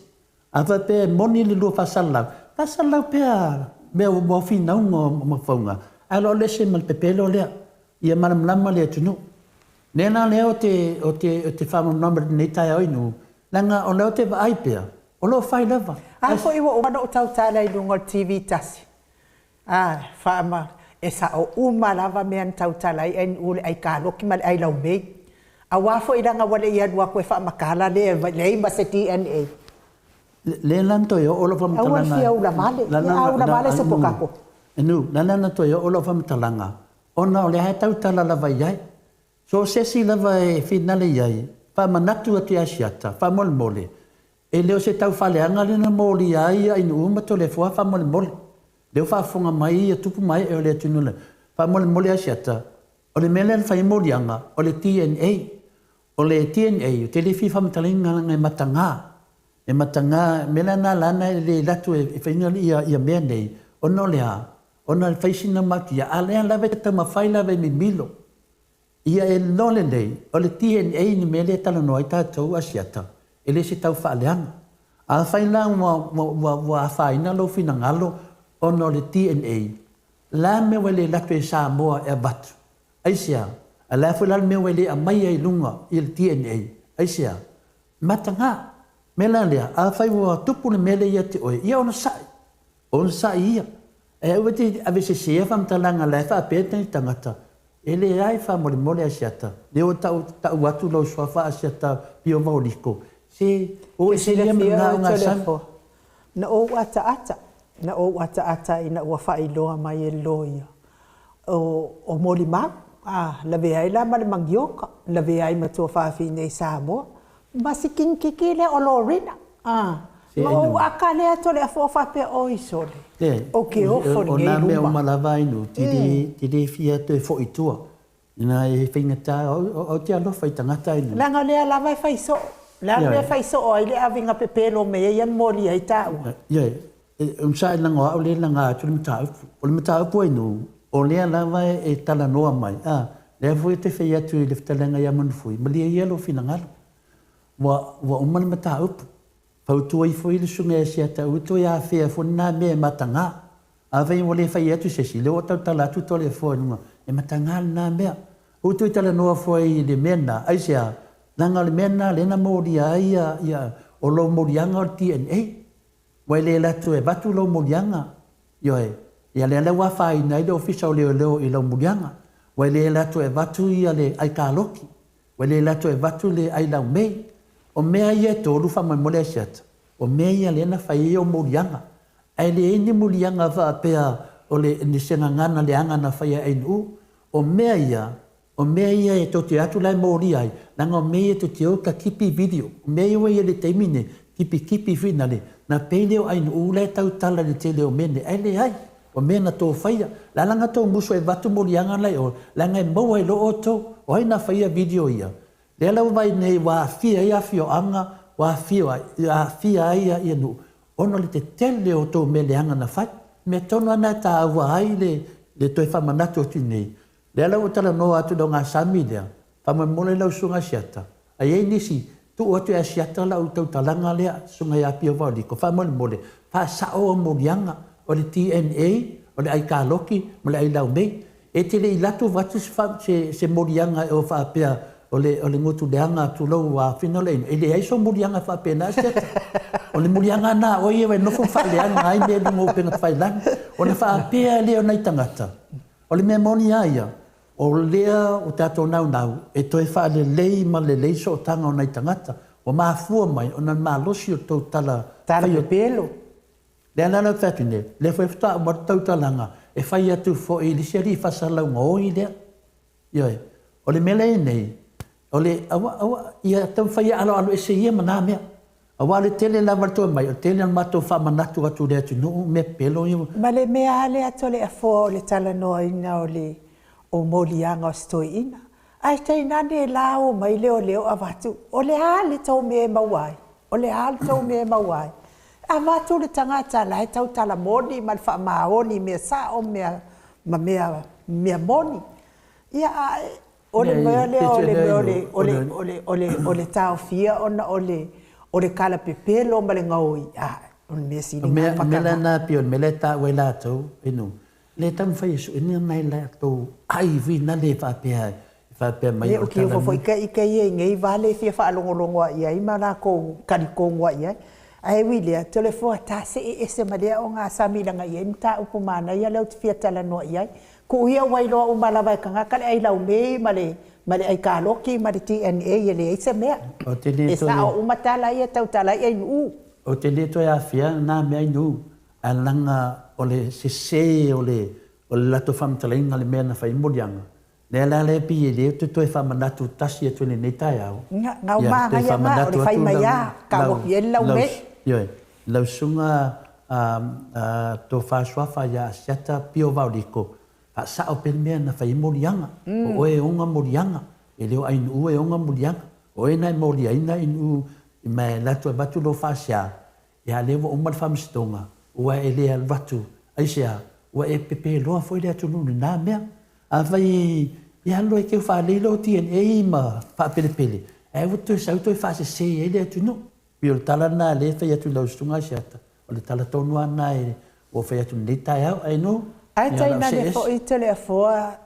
A faapea e moni le lua faasalalau, faasalalau pea mea ua finauga o mafauga, ae aloalo ese ma le pepelo lea, ia malamalama le atunuu. Lea la lea ou te, ou te, ou te faamalamalama i lenei taeao i nuu, leaga o lea ou te vaai pea, o lo o fai lava. A foi ua uma ona ou tautala i luga o le TV tasi, a, faama, e sao uma lava mea na tautala ai Ainu le aikaloki ma le ailaumei. Aua foi leaga ua le i alu atu e faamatala le leai ma se DNA. Le la na toe oo lau faamatalaga. Aua le fia ulavale. Ia a ulavale se potato. Enu, la la na toe oo lau faamatalaga, ona o lea e tautala lava i ai. So o se isi lava e finale i ai, faamanatu atu ia Asiata, faamolemole, e le o se taufaaleaga lea na molia ai Ainuu ma Toleafoa faamolemole. Lea ua faafofoga mai ia tupu ma ee o le atunuu lea. Faamolemole Asiata, o le mea lea na fai ai moliaga, o le DNA. O le DNA, ou te le fia faamatalaina leaga e mataga. E mataga, mea la na ala ana e le alu atu e fai ia mea nei, ona o le a? Ona e fai sina maotia, a o lea lava e taumafai lava e mimilo. Ia e iloa lelei, o le DNA le mea lea e talanoa ai tatou Asiata, e le se taufaaleaga. Afai la ua, ua, ua afaina lou finagalo ona o le DNA, le a le mea ua e le alu atu ai i Samoa e avatu? Aisea? A le a foi la le mea ua e le aumaia i luga i le DNA? Aisea? Mataga. Mea la lea, afai ua tupu le mea lea ia te oe, ia onosai. Onosai ia. Ae aua e te avesese faamatalaga la e faapea tani tagata, e leai faamolemole Asiata, lea ua tau, tau atu lou suafa Asiata Pio Vaoliko, se o ese ia ma lena ogasami. Na ou ataata, na ou ataata ina ua faailoa mai e le loia, o, o molimau, a, lavea ai la ma le manioka, lavea ai ma tuafafine i Samoa, ma si kinikiki lea o Lorena, a, ma ou aka lea atu o le afoa faapea, oi sole, o ke ofo lenei luma. O nā mea uma lava ai nuu, te le fia toe foi i tua. Ina e faigata, ou te alofa i tagata ai nuu. Leaga o lea lava e fai soo. O le a le mea e fai soo ai le aviga pepelo o mea ia na molia ai taua? Ioe, onosai leaga o au lea e laga atu le mataupu. O le mataupu ai nuu, o lea lava e talanoa mai, a, lea foi ou te fai atu i le fetalaiga ia Manufui, malie ia lou finagalo. Ua, ua uma le mataupu. Fautua ifo i le susuga ia Siata aua toe afea fua lena mea e mataga. Afai ua le fai atu se isi, lea ua tautala atu Toleafoa i luga, e mataga lena mea. Ua toe talanoa fua i le mea lena, aisea? Leaga o le mea lena lea na molia ai ia, ia, o lou moliaga o le DNA. Ua e le alu atu e avatu lou moliaga, ioe, ia lea la ua afaina ai le Ofisa o Leoleo i lau moliaga. Ua e le alu atu e avatu ia le aikaloki. Ua le latou e avatu le ai laumei. O mea ia e tolu faamolemole Asiata, o mea ia lea na fai ai ou moliaga. Ae leai ni moliaga faapea o le ni se gagana leaga na faia e Ainuu. O mea ia, o mea ia e tou te o atu la e molia ai, leaga o mea ia tou te o ta kipi video. O mea ia ua i ai i le taimi nei, kipikipi foi na le, na pei lea o Ainuu la e tautala i le tele o mea nei, ae leai. O mea na tou faia. Le a la na tou musu e avatu moliaga la i o, leaga e maua ai loa outou. O ai na faia video ia? Lea la ua vaai nei ua aafia ai afioaga, ua aafia ai ia nuu, ona o le tetele o outou mea leaga na fai. Mea tonu lava na e taua ai le toe faamanatu atu i inei. Lea la ua talanoa atu i le ogasami lea, faamolemole lau Susuga Asiata, a i ai nisi, tuu atu e Asiata lau tautalaga lea, Susuga ia Pio Vaoliko, faamolemole, faasao au moliaga, o le DNA, o le aikaloki ma le ailaumei. E te le i alu atu avatu se, se moliaga e o faapea o le, o le gutu leaga, tulou, ua afina le ino. E leai sou moliaga faapena, Asiata. O le moliaga lena a oe ia e nofo ma faaleaga ai mea i luga o upega tafailagi. Ona faapea lea o nai tagata, O le mea moni lava ia, o lea ua tatou naunau e toe faalelei ma lelei sootaga o nai tagata, ua mafua mai ona malosi o le tou tala Tala pepelo. Lea la lau fai atu nei, lea foi faatoa uma atu tautalaga e fai atu foi i le isi alii faasalalauga oi lea. Ioe. O le mea lea e i ai nei, o le, aua, aua, ia taumafai e aloaloese ia ma na mea. Aua o le tele lava o le toe mai, o le tele o le matou faamanatu atu i le atunuu, mea pepelo ia. Ma le mea lava lea Toleafoa o le talanoaina o le o moliaga o si toeaina. Ae tainane la omai leoleo avatu, o le a le tou mea e maua ai? O le a le tou mea e maua ai? Avatu le tagata la e tautala moni ma le faamaoni i mea sao ma mea mea moni. Ia a o le mea lea o le mea o le o le o le o le o le taofia ona o le o le kalapepelo ma le gaoi, a o le mea sili na O mea la na pei o le mea lea e taua e latou, inu, le taumafai e sue ni nai latou ai foi na le faapea e faapea mai o le tala. Foi ka ike ia i nei vale fia faalogologo i ai ma lakou talitonu i ai. Ae ui i lea, Toleafoa ta see ese ma lea ogasami leaga e i ai mataupu manaia lea ou te fia talanoa i ai. Tuu ia ua iloa uma lava e tagata le ai laumei ma le ma le ai kaloki ma le DNA e leai se mea. E sao uma tala ia e tautala ai Ainuu. Ou te le toe afea na mea Ainuu, ae leaga o le sese o le o le latou faamatalaina o le mea na fai ai moliaga, lea la lea pei e le toe toe faamanatu tasi atu i lenei taeao. Na o manaia na o le fai mai a tau atu i ai le laumei. Ioe, lau susuga a Tofa Suafa ia Asiata Pio Vaoliko, faasao pea le mea na fai ai moliaga. O oe e ona moliaga, e le o Ainuu e ona moliaga. O oe na e moliaina Ainuu ma e alu atu e avatu lou faasea, ia lea ua uma le faamasinoga, ua e le alu atu. Aisea? Ua e pepeloa foi le atunuu i lena mea. Afai e alu loa e teu faalei lou DNA ma faapelepele, ae ua toe sau toe faasese ai le atunuu. Pei o le tala lena lea e fai atu i lau susuga Asiata, o le tala tonu lava lena e ua fai atu i lenei taeao. Ae no, Ae ia lau tainane see ese. foi Toleafoa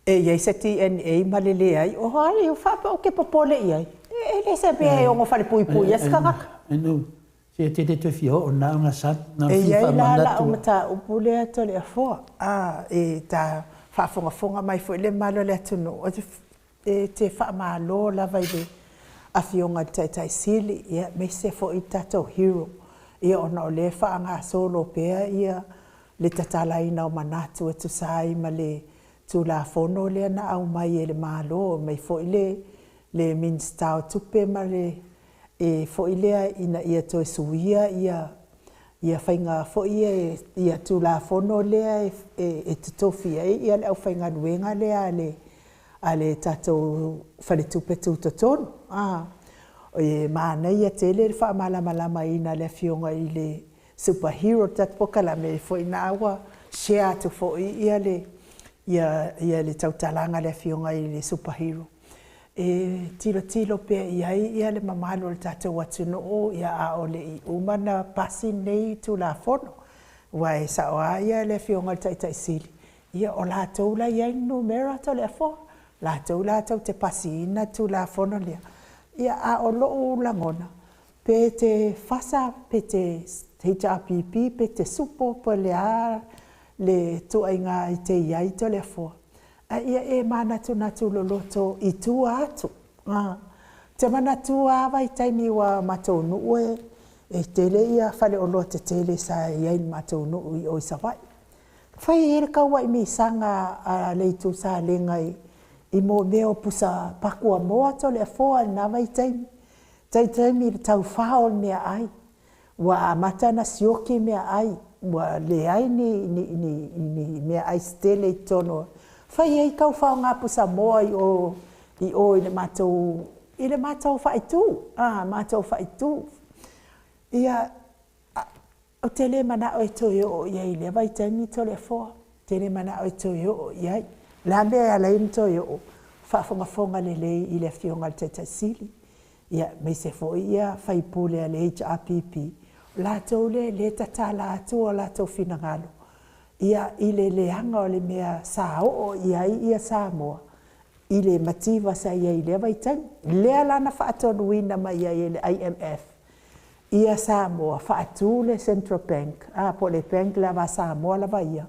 e i ai se DNA ma le leai, o ai, o faapea ou te popole i ai, e le se mea e ono falepuipui ai se tagata. Ae no, se e te le toe fia oo na ona sa, na E i ai la lau mataupu lea Toleafoa, a, e ta faafogafoga mai foi le mamalu o le atunuu, E te faamalo lava i le Afioga i le Taitai Sili aemaise foi le tatou hero ona o lea e faagasolo pea le tatalaina o manatu e tusa ai ma le Tulafono lea na aumai e le Malo, aumai foi le Minisita o Tupe ma le e foi lea ina ia toe suia ia faiga foi ia Tulafono lea e totofi ai le aufaigaluega lea a le a le tatou faletupe tutotonu. E manaia tele le faamalamalamaina e le Afioga i le Super Hero o le tatou polokalame foi na ua share atu foi ia le ia le tautalaga a le Afioga i le Super Hero. e tilotilo pea i ai ia le mamalu o le tatou atunuu ia a o le i uma na pasi lenei Tulafono. Aua e sao lava ia le Afioga i le Taitai Sili, ia o latou la e i ai le numera Toleafoa, latou latou te pasiina le Tulafono lea. Ia a o lou lagona, pe te FASA pe te HRPP pe te SUPO po o le a le ituaiga e te i ai Toleafoa, a ia e manatunatu loloto i tua atu. Ou te manatua lava vaitaimi aua o le matou nuu e tele ia faleoloa tetele sa i ai i le matou nuu i o i Savaii. Fai ai le tauai misaga a le Itu Salega i mea o pusa pakuamoa Toleafoa i lena vaitaimi, taimi i le taufao o le meaai, ua amata ona sioki meaai, ua leai ni meaai se tele i totonu, fai ai tau faoga pusamoa i o i le matou faaitu, matou faaitu. Ia, ou te le manao e toe oo i ai i lea vaitaimi Toleafoa, ou te le manao e toe oo i ai. O le a le mea e ala ai ona toe oo? Faafogafoga lelei i le Afioga i le Taitai Sili, aemaise foi sui usufono a le HRPP, o latou lea o lea e tatala atu o latou finagalo i le leaga o le mea sa oo i ai Samoa i le mativa sa i ai i lea vaitaimi. Lea la na faatonuina mai ai e le IMF Samoa, faatu le Central Bank, po o le Bank lava a Samoa lava ia,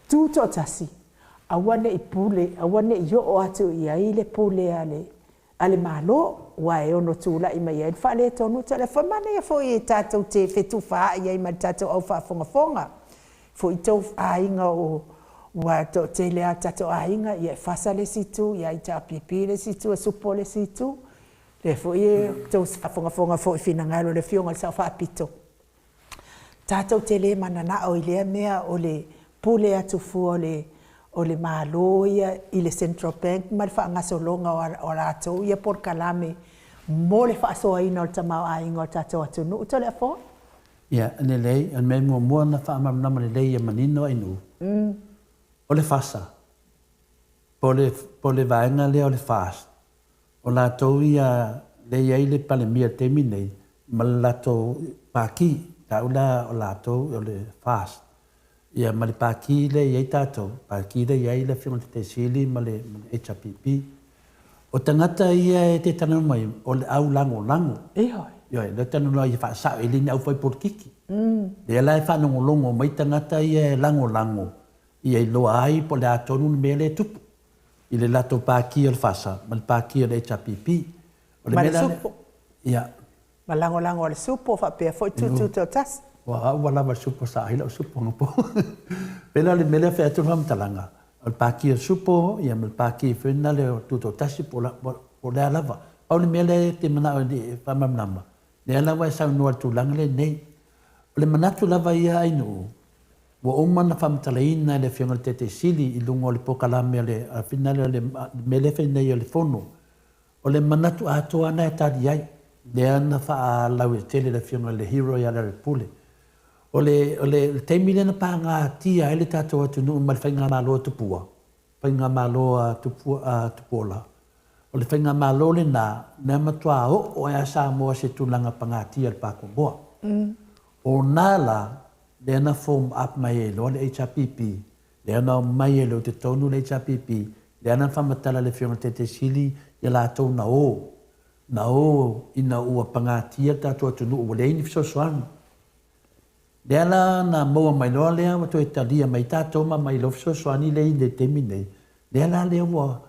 tutoatasi, aua ne i pule, aua ne i oo atu i ai le pule a le Malo, aua e ono tulai mai ai le faaletonu. E manaia foi tatou te fetufaai ai ma le tatou au faafogafoga, foi tou aiga aua e toatele lava o tatou aiga e FASA le isi itu, HRPP le isi itu, SUPO le isi itu. O lea foi ua outou faafogafoga foi i finagalo o le Afioga i le Sao Faapito, tatou te le mananao i lea mea o le pule atu fua o le Malo ia i le Central Bank ma le faagasologa o latou ia polokalame mo le faasoaina o le tamaoaiga o le tatou atunuu. Toleafoa? Ia, lelei, o le mea muamua ona faamalamalama lelei ia manino Ainuu, o le FASA, po o le vaega lea o le FAST, o latou ia lea e i ai le Palemia i le taimi nei ma le latou Pati, tau la o latou o le FAST, ia ma le Pati lea e i ai tatou, Pati lea e i ai le Afioga i le Taitai Sili ma le HRPP. O tagata ia e te talanoa mai, o le au lagolago. Ioe. Ioe, lea ou te talanoa ia faasao, e le ni au faipolokiki. Lea la e faalogologo mai tagata ia e lagolago ia iloa ai po o le a tonu le mea lea e tupu i le latou Pati o le FASA ma le Pati o le HRPP. O le mea la lea, ia. Ma lagolago a le SUPO faapea foi Tutoatasi. Ua au ua lava le SUPO sa ai lau SUPO anapo. Pei la o le mea lea e fai atu le faamatalaga, o le Pati o le SUPO ia ma le Pati foi lena o Tutoatasi po o le a lava. Pau le mea lea e te manao e faamalamalama, lea la ua e saunoa i le tulaga lenei. O le manatu lava ia Ainuu, ua uma ona faamatalaina e le Afioga i le Taitai Sili i luga o le polokalame a le le mea lea e fai nei o le Fono. O le manatu atoa lena e tali ai, lea na faalauaitele e le Afioga i le Hero ia Lealailepule. O le, o le taimi lea na pagatia ai le tatou atunuu mai le faigamalo a Tupua, faigamalo a Tupua, a Tupuola, o le faigamalo lena na matua oo ai lava Samoa i se tulaga pagatia i le pakomoa. O na la, lea na form up mai ai loa le HRPP, lea na omai ai loa i totonu le HRPP, lea na faamatala e le Afioga i le Taitai Sili ia latou na o, na o ina ua pagatia le tatou atunuu ua leai ni fesoasoani. Lea la na maua mai loa lea ua toe talia mai tatou ma aumai loa fesoasoani lea i le taimi nei, lea la lea ua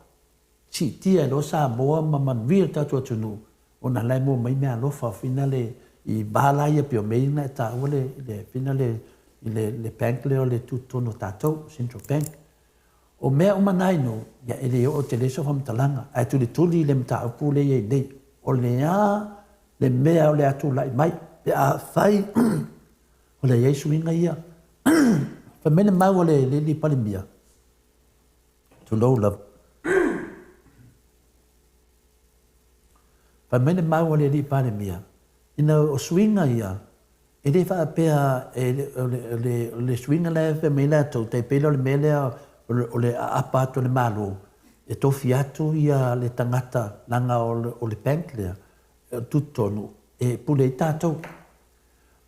siitia ai loa Samoa ma manuia le tatou atunuu ona la e maua mai meaalofa finale i va la ia pei o mea ia na e taua le le finale i le le bank lea o le tutotonu o tatou, Central Bank. O mea uma na ino, ia e le oo tele sau faamatalaga, ae tulituli le mataupu lea e i ai nei. O le a le mea o le a tulai mai pe afai o le a i ai suiga ia. Fai mai le mau a le alii Palemia, tulou lava. Fai mai le mau a le alii Palemia, ina o suiga ia, e le faapea o le suiga la e fai mai latou, tai pei la o le mea lea o le aapa atu o le Malo. E tofi atu ia le tagata leaga o le bank lea e tutotonu e pule ai tatou.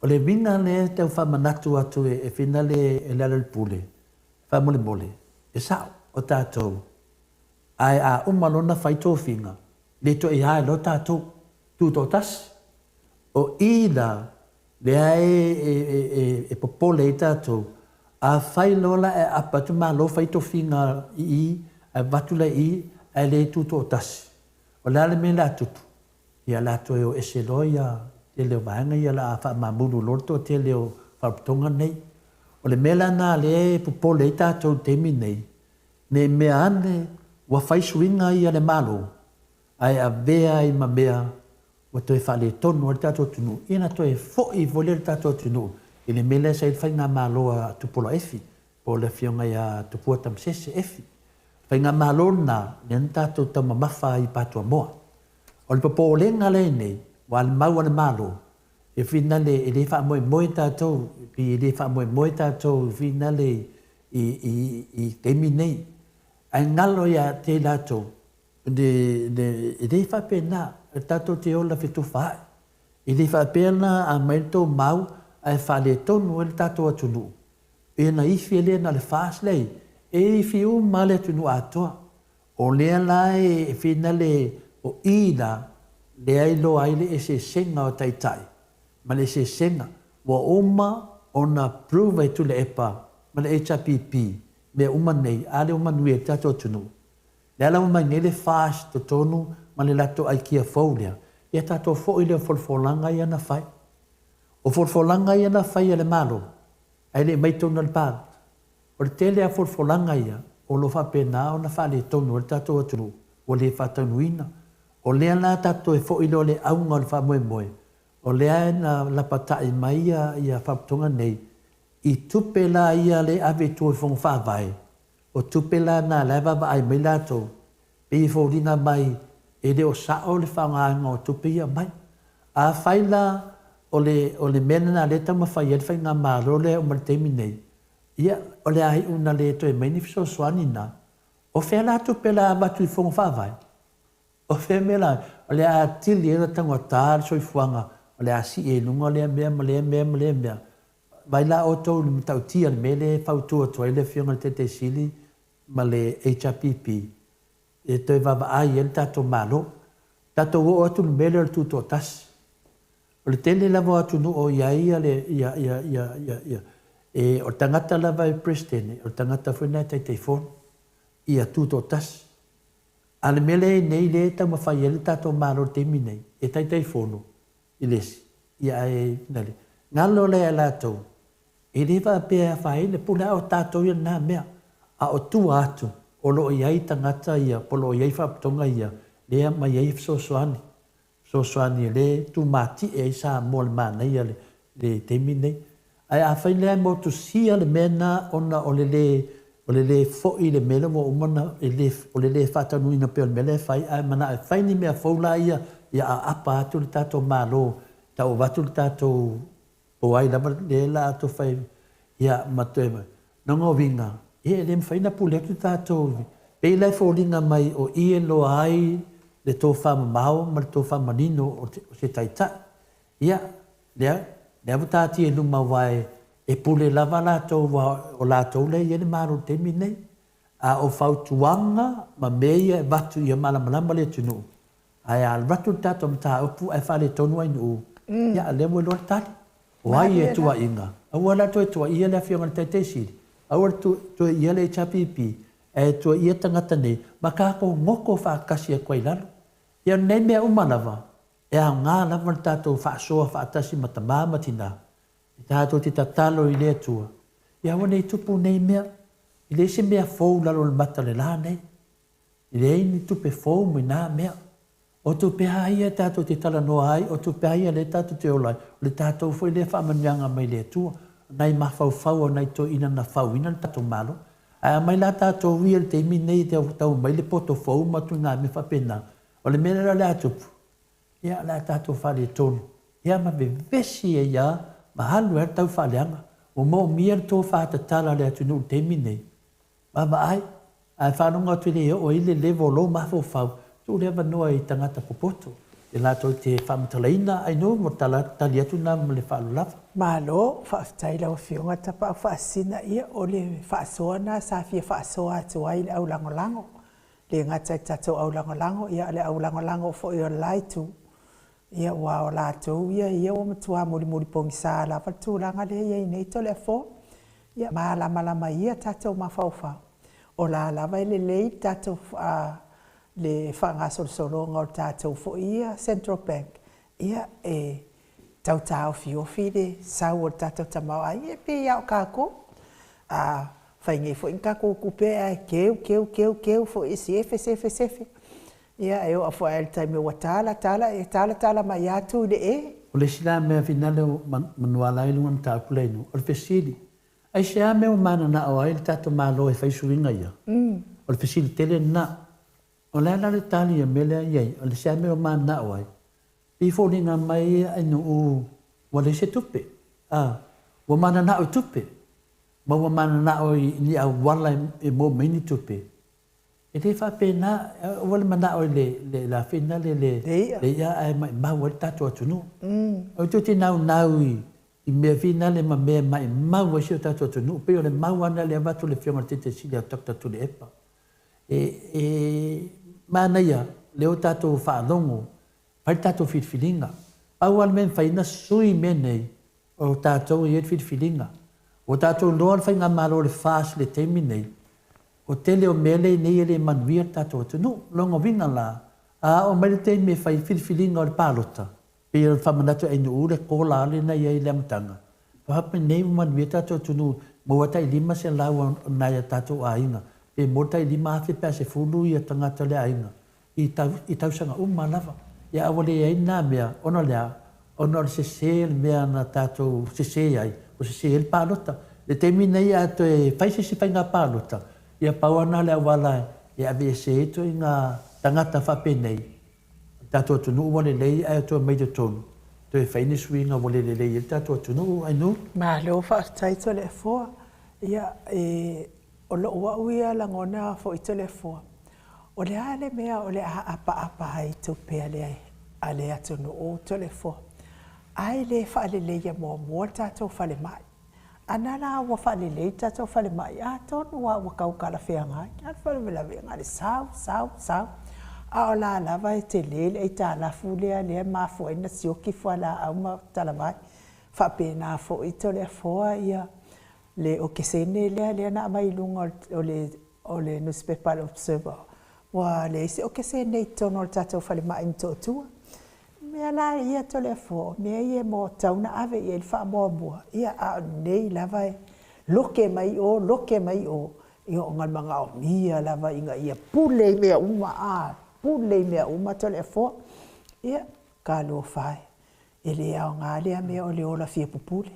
O le uiga lea e tau faamanatu atu e finale e Lealailepule, faamolemole, e sao o tatou, ae a uma loa ona fai tofiga, le toe ae loa tatou, tutoatasi. O i la, lea e popole ai tatou, afai loa la e aapa atu Malo fai tofiga i i, ae avatu la i i, ae le tutoatasi. O le a le mea o le a tupu? Ia o le a toe o ese loa ia tele o vaega ia o le a faamamulu loa le toatele o faalapotopotoga nei. O le mea la lena lea e popole ai tatou i le taimi nei, ne i mea ane ua fai suiga ia a le Malo, ae avea ai ma mea ua toe faaletonu ai le tatou atunuu, ia ona toe foi foi lea o le tatou atunuu i le mea lea sa i ai le faigamalo a Tupuola Efi, po o le Afioga ia Tupua Tamasese Efi. O le faigamalo lena lea na tatou taumamafa ai i Patuamoa. O le popolega lea i inei, aua o le mau a le Malo, e finale e le faamoemoe tatou, pei e le faamoemoe tatou finale i taimi nei. Ae galo ia te i latou, e le faapena, tatou te ola fetufaai. E le faapea la a aumai le tou mau ae faaletonu ai le tatou atunuu, ia ona ifi lea na o le FAST lea e i ai, e ifi uma lava le atunuu atoa. O lea la e finale o i la lea e iloa ai le eseesega o taitai ma le eseesega ua uma ona prove e Tuilaepa ma le HRPP mea uma nei, a lea ua manuia ai le tatou atunuu. Lea la ua mai nei le FAST i totonu ma le latou aikia fou lea, ia tatou foi lea o folafolaga ia na fai. O folafolaga ia na fai e le Malo, ae le i mai totonu o le palota, o le tele lava o folafolaga ia o lo o faapena ona faaletonu ai le tatou atunuu, ua le faataunuuina. O lea la tatou toe foi lea o le auga o le faamoemoe, o lea na lapatai mai ia faalapotopotoga nei i tupe la ia lea e ave i tua i Fono Faavae, O tupe la na la e vaavaai mai latou, pei e foliga mai e le o sao le faaaogaina o tupe ia aumai. Afai la o le o le mea lena lea e taumafai ai le faigamalo lea e oo mai le taimi nei, ia o le a iu ina le toe aumai ni fesoasoani na, o fea la tupe o le a avatu i Fono Faavae? O fea mea la o le a atili ai ona taugata le soifuaga, o le a sii ai i luga lea mea ma lea mea ma lea mea. Vaai la outou i le matautia i le mea lea e fautua atu ai le Afioga i le Taitai Sili ma le HRPP e toe vaavaai i ai le tatou Malo. Tatou oo atu i le mea lea o le Tutoatasi. O le tele lava o atunuu o i ai ia le, ia, ia, ia, ia, ia, e, o le tagata lava e Peresetene, o le tagata foi lena e Taitaifono. Ia Tutoatasi. A o le mea lea e i ai nei lea e taumafai ai le tatou Malo i le taimi nei, e Taitaifono i le isi, ia ae na le galo lea ia latou, e le faapea e afaina, pule lava o tatou ia lena mea. A o tua atu, o lo o i ai tagata ia, po o lo o i ai faalapotopotoga ia, lea e aumai ai fesoasoani, fesoasoani o lea e tumati'e ai Samoa i le manaia i le taimi lenei. Ae afai la e motusia le mea lena ona o le lē o le lē foi i le mea lea ua uma ona e le o le lē faataunuuina pea o le mea lea e fai ae manao e fai ni mea fou la ia ia aapa atu le tatou Malo tau avatu le tatou po o ai lava lea la a tou fai ia ma toe lona uiga ia e le mafai ona pule atu tatou pei la e foliga mai o i e iloa ai le tofa mamao ma le tofa manino o se taitai. Ia, lea, lea ua taatia i luma aua e, e pule lava latou aua o latou lea e i ai le Malo i le taimi lenei. A o fautuaga ma mea ia e avatu ia malamalama le atunuu, ae a alu atu le tatou mataupu ae faaletonu ainuu, ia lea ua iloa le tali. O ai e tuuaiina? Aua la le toe tuuaia le Afioga i le Taitai Sili, aua le tuuaia le HRPP, ae tuuaia tagata nei ma tatou goto faatasi atu ai i lalo. Ia o nei mea uma lava, E aoga lava le tatou faasoa faatasi ma tama ma tina, e tatou te tatalo i le Atua, ia aua ne i tupu nei mea. E leai se mea fou i lalo o le mata o le la nei. E leai ni tupe fou mai na mea. O tupe a ia tatou te talanoa ai, o tupe a ia lea tatou te ola ai, o le tatou foi lea faamanuiaga mai le Atua, o nai mafaufau o nai toeaiina na fauina le tatou Malo. Ae aumai la tatou ia i le taimi nei e tau aumai le poto fou ma ituaiga mea faapena, O le mea lea o le a tupu, ia o le a tatou faaletonu, ia ma vevesi ai lava ma alu ai lava le taufaaleaga. Ua moomia le tofa tatala a le atunuu i le taimi lenei. Vaavaai, Ae faalogo atu e le oo ai le level o lou mafaufau, tuu le avanoa i tagata popoto e latou te faamatalaina aino mo le tali atu lena ma le faaaloalo lava. Malo, faafetai i lau Afioga Tapaau Faasisina. Ia, o le faasoa lena sa fia faasoa atu ai i le au lagolago, e le gata i le tatou au lagolago, a o le au lagolago foi o le la Itu, ia aua o latou ia ia ua matua mulimuli pogisa lava le tulaga lea e i ai nei Toleafoa. Ia malamalama ia tatou mafaufau, o la lava e lelei le tatou le faagasolosologa o le tatou foi ia Central Bank, ia e tau taofiofi le sau o le tatou tamaoaiga, e pei lava o tatou, a fai nei foi ni tatou tupe ae teu, teu, teu, teu foi, sefe, sefe, sefe. Ia e oo foi lava i le taimi ua tala tala, e tala tala mai lava tu i le e. O le isi la mea finale o manuala ai luga o le mataupu lea o le fesili, aisea mea ua mananao ai le tatou Malo e fai suiga ia? O le fesili tele lena. O le a la le tali i le mea lea e i ai, o le sea mea ua mananao ai? E foliga mai Ainuu ua leai se tupe, a, ua mananao i tupe, ma ua mananao i ni auala e maua mai ai ni tupe. E le faapena, aua le manao i le afina le le i'a ae maimau ai le tatou atunuu. Aua tou te naunau i mea finale ma mea e maimau ai si o tatou atunuu. Pei o le mau lava lena lea e avatu e le Afioga i le Taitai Sili ia Doctor Tuilaepa. E manaia lea ua tatou faalogo, fai le tatou filifiliga. Pau lava le mea e mafai ona sui mea nei, o tatou e i ai le filifiliga. Ua tatou iloa le faigamalo o le FAST i le taimi nei, o tele o mea lea e i ai nei e le manuia le tatou atunuu. O lona uiga la, a oo mai le taimi e fai filifiliga o le palota, pei ona faamanatu e Ainuu le kola lea na i ai i le amataga, faapenei ua manuia le tatou atunuu, maua tai 500 o nai a tatou aiga, pe maua tai 5,000 pe a 10 ia tagata o le aiga i tausaga uma lava. Ia a ua leai lena mea, ona o le a? Ona o le sese o le mea na tatou sese ai, ua sese ai le palota. I le taimi lenei a toe fai se isi faiga palota, ia pau lava lena o le auala e aveese ai ituaiga tagata faapenei, o le tatou atunuu ua lelei ae toe omai i totonu toe fai ni suiga ua le lelei ai le tatou atunuu. Ainuu. Malo faafetai Toleafoa. Ia, e, o lou au ia lagona foi Toleafoa, o le a le mea o le a apaapa ai tupe a le, a le atunuu Toleafoa? Ai le faaleleia muamua le tatou falemai. Ana la ua faalelei le tatou falemai, atonu lava ua tau talafeagai. A o le faalavelave, na o le sau, sau, sau. A o la lava e tele le aitalafu lea lea e mafua ai ona sioki fualaau ma talavai. Faapena foi Toleafoa ia le okesene lea lea na aumai i luga o le o le nusipepa a le Observer, ua leai se okesene i totonu o le tatou falemai i Motootua. Mea la ia Toleafoa, o mea ia e tatau ona ave i ai le faamuamua, ia a o lenei lava e loke mai o, loke mai o, ia ona manaomia lava ina ia pule i mea uma, a pule i mea uma Toleafoa. Ia, talofa e, e le aoga lea mea o le ola fia pupule.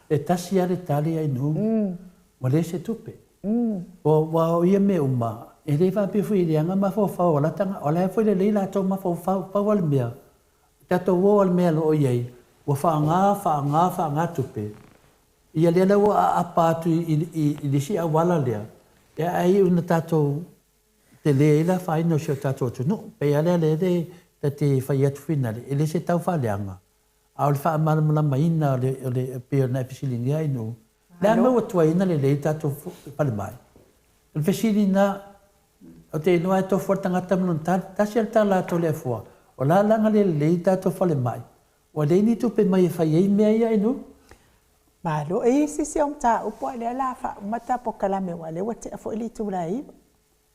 E tasi lava le tali Ainuu, ua leai se tupe. Aua o ia mea uma, e le faapea foi e leaga mafaufau o la tagata, o la e foi lelei latou mafaufau. Pau lava le mea, tatou o lava i le mea o lo o i ai, ua faaaoga, faaaoga, faaaoga tupe, ia lea la ua aapa atu i le isi auala lea, ae iu ina tatou tele ai le afaina o si o tatou atunuu. Pei lava lea lea ta te fai atu finale, e le se tau faaleaga, a o le faamalamalamaina o le, o le, pei ona e fesiligia Ainuu, le a le mea ua tuai ai ona lelei le tatou falemai? O le fesili lena, ou te iloa e tofu lava le tagata ma lona tali. Tasi lava le tala a Toleafoa, o le a la ona le lelei le tatou falemai? Ua leai ni tupe mai e fai ai mea ia Ainuu? Malo. E i ai se isi au mataupu a o lea o le a faauma ta polokalame aua o lea ua tea foi le itula e 9.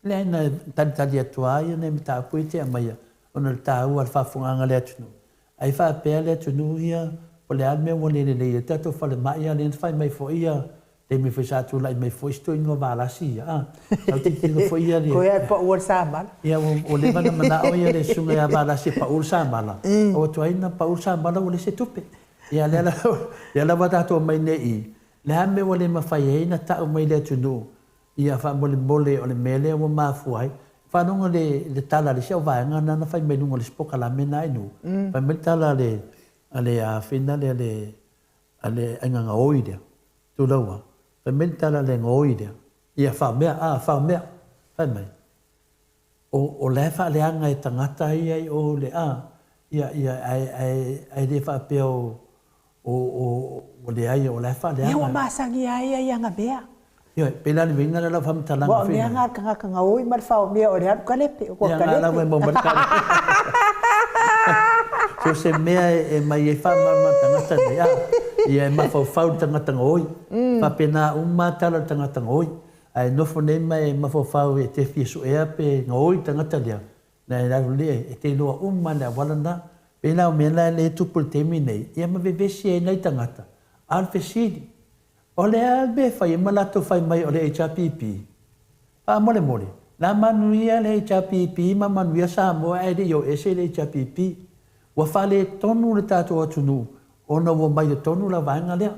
Leai, na talitali atu lava ia nai mataupu ia e te aumaia ona o le taua o le faafofogaaga a le atunuu. Ai faapea le atunuu ia, po o le a le mea ua le lelei ai le tatou falemai, a o lea na fai mai foi ia taimi foi sa tulai mai foi si toeaina o Valasi ia, a, sau tilotilo foi ia le... Koe lava e pau le samala. Ia, ua leva ona manao ia le susuga ia Valasi e pau le samala, a ua tuai ona pau le samala ua leai se tupe. Ia, lea la, lea la ua tatou omai nei i i, le a le mea ua le mafai ai ona tau mai le atunuu Ia faamolemole o le mea lea ua mafua ai. Faalogo i le tala a le isi au vaega na na fai mai luga o le isi polokalame na i nuu. Fai mai le tala a le a le afina lea le a le aiga gaoi lea, tulou a. Fai mai le tala a le gaoi lea, ia faamea a faamea. Fai mai, O, o la e faaleaga e tagata ia i o le a, ia, ia, ae, ae, ae le faapea o, o, o, ua leai, o la e faaleaga. Ia ua masani lava ia i ana mea. Ioe, pei la o le uiga lea o lau faamatalaga foi lea. Aua o mea na a le tagata gaoi ma le faomea o le alu kalepe, ua kalepe. Ia, na lava e maua mai le kalepe. So se mea e mai ai faamalamalama tagata nei, a, ia e mafaufau le tagata gaoi. Faapena uma tala o le tagata gaoi. Ae nofo nei ma e mafaufau e te fia suea pe gaoi le tagata lea, na e alu lea, e te iloa uma le auala lena. Pei la o mea la lea e tupu i le taimi nei, ia ma vevesi ai nai tagata. A o le fesili, o le a le mea e fai ai ma latou fai mai o le HRPP? Faamolemole, na manuia le HRPP ma manuia Samoa ae le i o ese le HRPP. Ua faaletonu le tatou atunuu ona ua omai i totonu la vaega lea.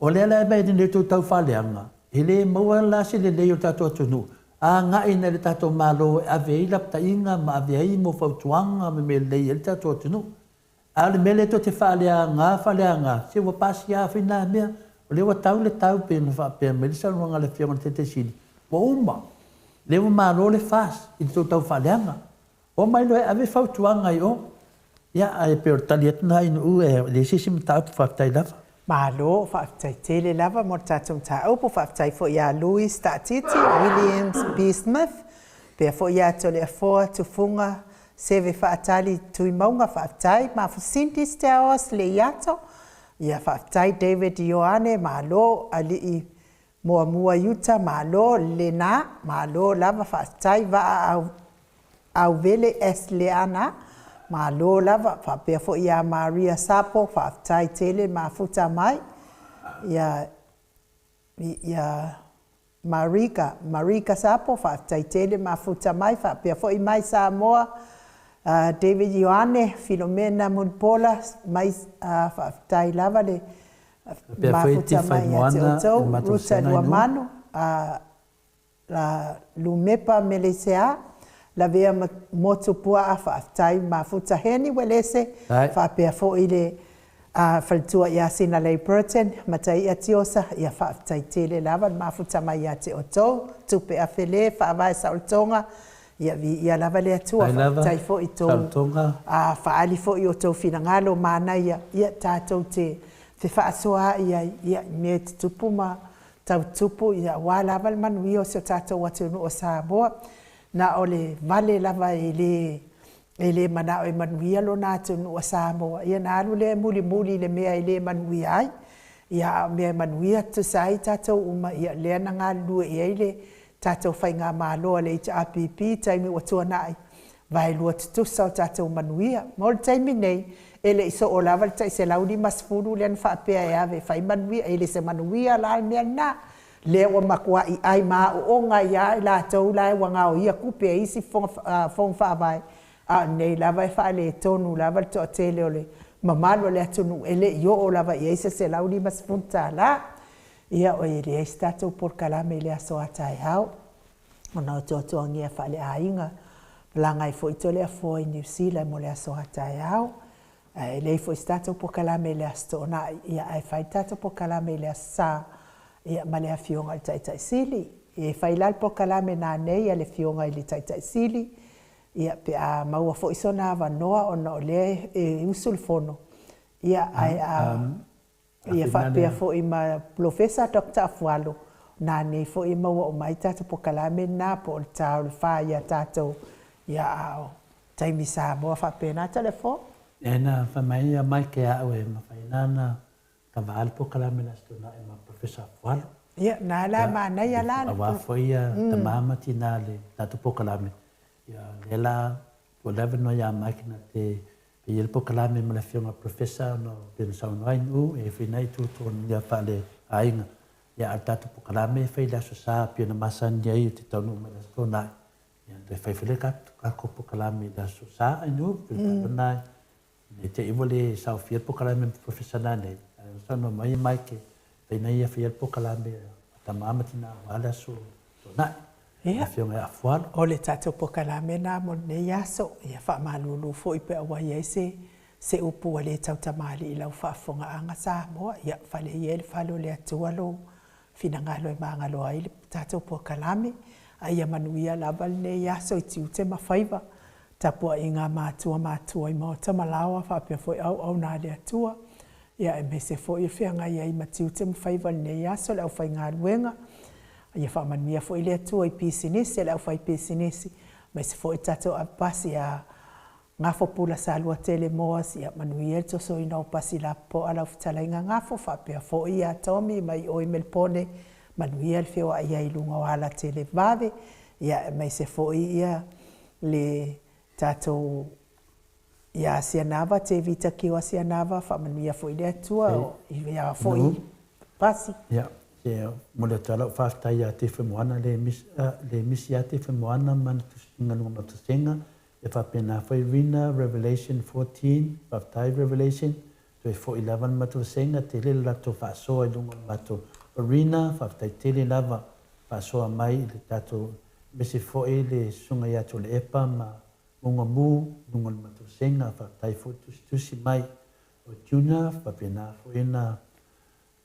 O lea la e vaai nei tou tau faaleaga, e le maua la se lelei o le tatou atunuu, agai nai le tatou Malo e ave ai lapataiga ma ave ai mo fautuaga ma mea lelei ai le tatou atunuu. A o le mea lea tou te faaleaga faaleaga, se ua pasia foi na mea, o lea ua tau le tau pei ona faapea mai le saunoaga a le Afioga i le Taitai Sili, ua uma, lea ua malo le FAST i le tou tau faaleaga. Omai loa e ave fautuaga i o. Ia, ae pei o le tali atu lena Ainu'u, e leai se isi mataupu, faafetai lava. Malo, faafetai tele lava mo le tatou mataupu, faafetai foi ia Louis Taatiti, Williams B. Smith, pea foi ia Toleafoa Tufuga Seve Faatali Tuimauga, faafetai Mafu Cindy Steaos Leiato, ia faafetai David Ioane, malo Alii Muamua Iuta, malo Lena, malo lava faafetai Vaa Auvele S. Leana, malo lava faapea foi ia Maria Sapo, faafetai tele mafuta mai ia ia Marika, Marika Sapo, faafetai tele mafuta mai faapea foi mai Samoa David Ioane, Filomena Mulipola mai faafetai lava le mafuta mai ia te outou, Ruta Luamanu, Lumepa Meleseā, Lavea Motu Puaa, faafetai Mafuta Heni Uelese, faapea foi le faletua ia Sinalei Burton, Mataia Tiosa, ia faafetai tele lava le mafuta mai ia te outou, Tupe Afele, Faavae Saolotoga, ia viia lava le Atua, faafetai foi i tou faaali foi i outou finagalo manaia, ia tatou te fefaasoaai ai, ia i mea e tutupu ma tau tupu, ia aua lava le manuia o si o tatou atunuu o Samoa. Na o le vale lava e le e le manao e manuia lona atunuu o Samoa, ia na alu lea e mulimuli i le mea e le manuia ai. Ia a o mea e manuia tutusa ai tatou uma, ia lea na galulue i ai le tatou faigamalo a le HRPP i taimi ua tuanai, vaelua tutusa o tatou manuia. Mo le taimi nei, e le i soo lava le tai 150 lea na faapea e ave e fai manuia, e le se manuia la le mea lena. Lea ua matuai ai maooga ai lava i latou la ua gaoia tupe e isi fono faavae, a o lenei lava e faaletonu lava le toatele o le mamalu o le atunuu e le i oo lava i ai se $150. Ia, e leai se tatou polokalame i le aso a taeao ona o tuatuagia faaleaiga, malaga ai foi Toleafoa i Niu Sila mo le aso a taeao. Ae leai foi se tatou polokalame i le Aso Toonai, ia ae fai le tatou polokalame i le Aso Sa, ia ma le Afioga i le Taitai Sili. E fai la le polokalame nanei a le Afioga i le Taitai Sili, ia pe a maua foi sona avanoa ona o lea e usu le fono, ia ae a Ia faapea foi ma Polofesa Doctor Afualo, nanei foi e maua uma ai tatou polokalame lena po o le ta o le fa ia tatou, ia a o taimi Samoa faapena Toleafoa. E na fai mai ia Mike ia au e mafai na na kava le polokalame le Aso Toonai ma Professor Afualo. Ia, na la manaia la le. Aua foi ia tama ma tina le tatou polokalame, ia lea la ua le avanoa ia Mike na te E i ai le polokalame ma le Afioga Professor ona pei ona saunoa ai Nu'u, e fai nai tuatuagia faale-aiga. Ia, a o le tatou polokalame e fai i le Aso Sa pei ona masani ai e te taunuu mai i le Aso Toonai. Ia, ona toe fai foi lea o le tatou polokalame i le Aso Sa ai Nu'u, pei o le tala lena ne i te i ua le saofia le polokalame ma Professor nanei, ae ua saunoa mai Mike e fai nai ia faia le polokalame a tama ma tina aua le Aso Toonai. Ia, Afioga ia Afualo. O le tatou polokalame lena mo lenei aso. Ia faamalulu foi pe a ua i ai se se upu ua le tautamalii i lau faafofogaaga Samoa. Ia, fale ia i le fale o le Atua lou finagalo e magalo ai le tatou polokalame. A ia manuia lava lenei aso i tiute ma faiva, tapuaiga a matua matua i maota ma laoa faapea foi auauna a le Atua, ia aemaise foi o feagai ai ma tiute ma faiva i lenei aso le aufaigaluega. Ia faamanuia foi le Atua i pisinisi a le aufaipisinisi, aemaise foi le tatou ave pasi ia Gafo Pula Saluatele Moas, ia manuia le tosoina o pasi lapopoa lau fetalaiga Gafo faapea foi ia Tommy mai o i Melepone, manuia le feoai ai i luga o ala televave, ia aemaise foi ia le tatou ia Asianava, Tevita Kio Asianava, faamanuia foi le Atua ia foi pasi. Ia, e momoli atu lava lau faafetai ia Tefe Moana le le misi ia Tefe Moana ma ana tusiga luga matasega, e faapena foi Rina Revelation 14, faafetai Revelation, toe foi lava le matou vasega, tele le latou faasoa i luga o le matou Arena, faafetai tele lava faasoa mai i le tatou aemaise foi le Susuga ia Tuilaepa ma Mugamu i luga o le matou vasega, faafetai foi tusitusi mai o Juna, faapena foi ona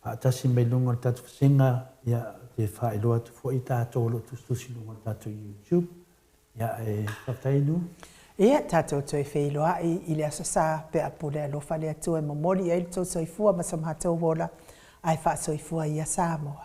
faatasi mai luga o le tatou vasega, ia, ou te faailoa atu foi tatou o lo o tusitusi i luga o le tatou YouTube. Ia, e faafetai Lu. Ia, tatou toe feiloai i le Aso Sa pe a pule alofa le Atua e momoli i ai lo outou soifua ma so matou ola, ae faasoifua ia Samoa.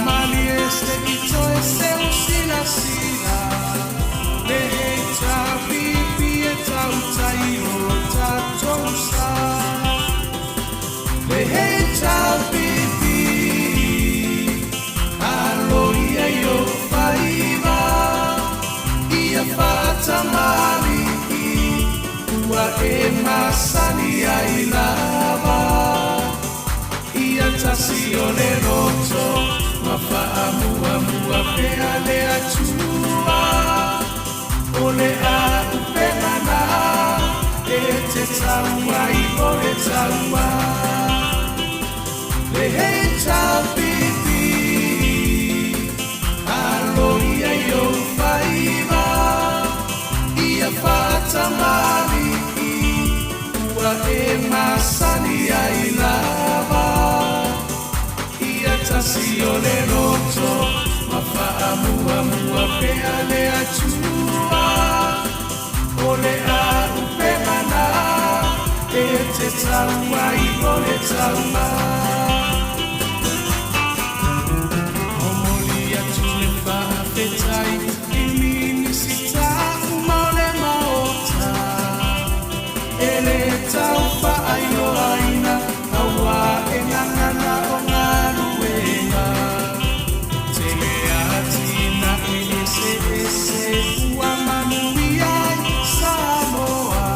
malie se i toe seusilasila le HRPP e tautai o lo tatou sa. Le HRPP alo ia i ou faiva ia faatamalii ua e masani ai lava. Ia tasi o le loto ma faamuamua pea le Atua. O le auupega na e te tau ai o le taua. Le HRPP alo ia i ou faiva ia faatamalii ua e masani ai lava. Ia tasi o le loto ma faamuamua pea le Atua. O le auupega na e te tau ai o le taua. Momoli atu le faafetai i Minisita uma o le Maota. E le tau faailoaina auā e gagana o galuega. Tele atinae eseese ua manuia ai Samoa.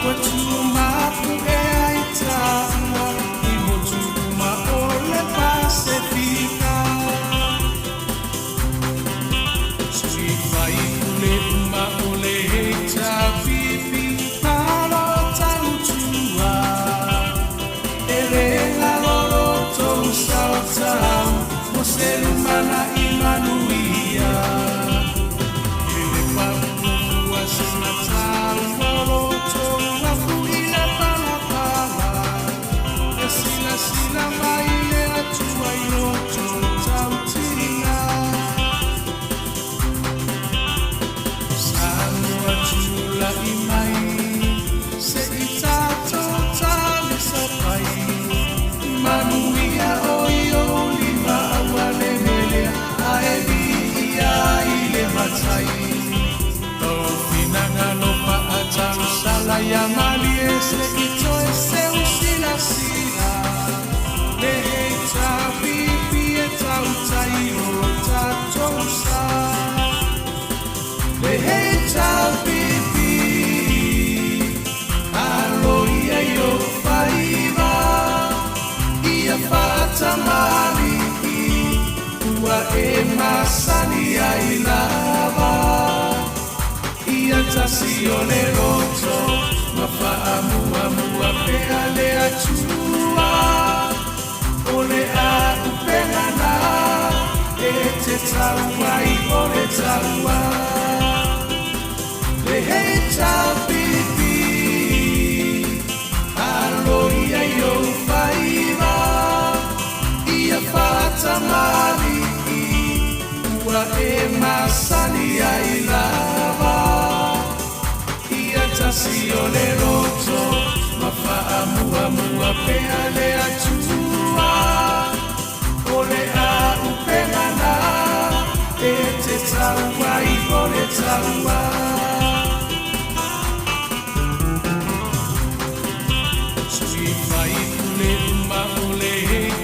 Ua tumapu'e ai taua i motu uma o le Pasefika. Sui faipule uma o le HRPP malo tautua. E le galo lo tou sao taua mo se lumanai manuia. E le paufua se mataua o lo tou afu i le palapala. E silasila mai le Atua i lo tou tautiga. Samoa tulai mai se i tatou talisapai. Manuia o i ou lima aua le melea ae viia i le Matai. Lou finagalo faatausala ia malie se i toe seusilasila. Le HRPP e tautai o lo tatou sa. Le HRPP alo ia i ou faiva ia faatamalii ua e masani ai lava. Ia tasi o le loto ma faamuamua pea le Atua. O le auupega na e te tau ai o le taua. Le HRPP alo ia i ou faiva ia faatamalii ua e masani ai lava. Ia tasi o le loto ma faamuamua pea le Atua. O le auupega na e te tau ai o le taua. Sui faipule uma o le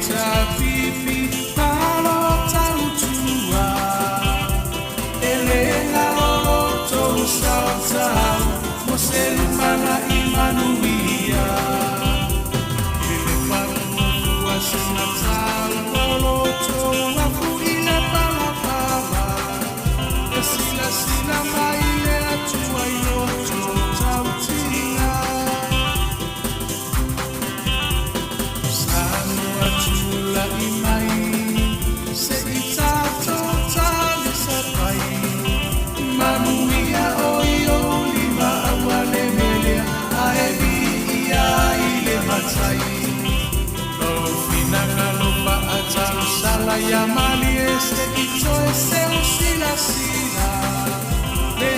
HRPP malo tautua. E le galo lo tou sao taua mo se lumanai manuia. E le paufua se mataua o lo tou afu i le palapala. E silasila mai le Atua i lo tou tautiga. Samoa tulai mai se i tatou talisapai. Manuia o i ou lima aua le melea ae viia i le Matai. Lou finagalo faatausala ia malie se i toe seusilasila. Le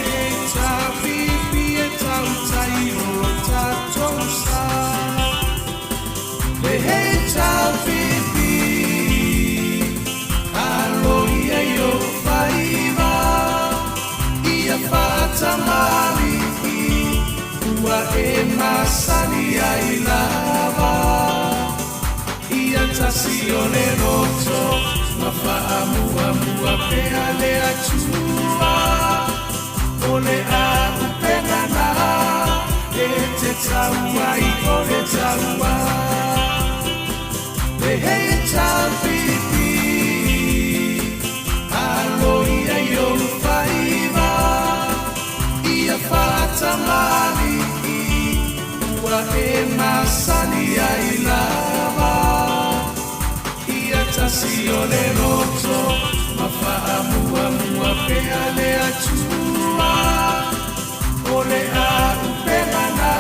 HRPP e tautai o lo tatou sa. Le HRPP masani ai lava. Ia tasi o le loto ma faamuamua pea le Atua. O le auupega na e te tau ai o le taua. Le HLPP, alo ia i ou faiva, ia faatamalii ua e masani ai lava. Ia tasi o le loto ma faamuamua pea le Atua. O le auupega na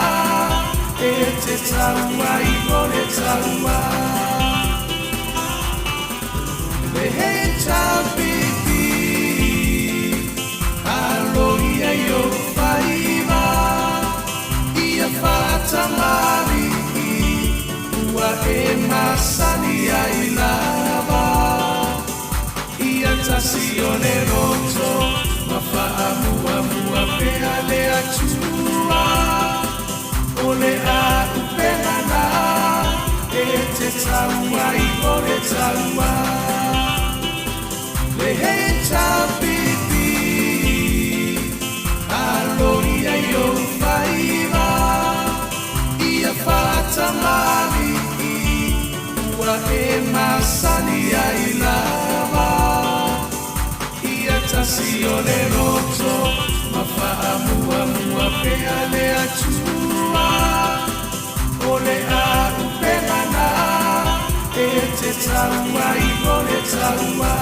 e te tau ai o le taua. Le HLPP, alo ia i ou faiva, ia faatamalii ua e masani ai lava. Ia tasi o le loto ma faamuamua pea le Atua. O le auupega na e te tau ai o le taua. Le HLPP, alo ia i ou faiva, ia faatamalii ua e masani ai lava. Ia tasi o le loto ma faamuamua pea le Atua. O le auupega na e te tau ai o le taua.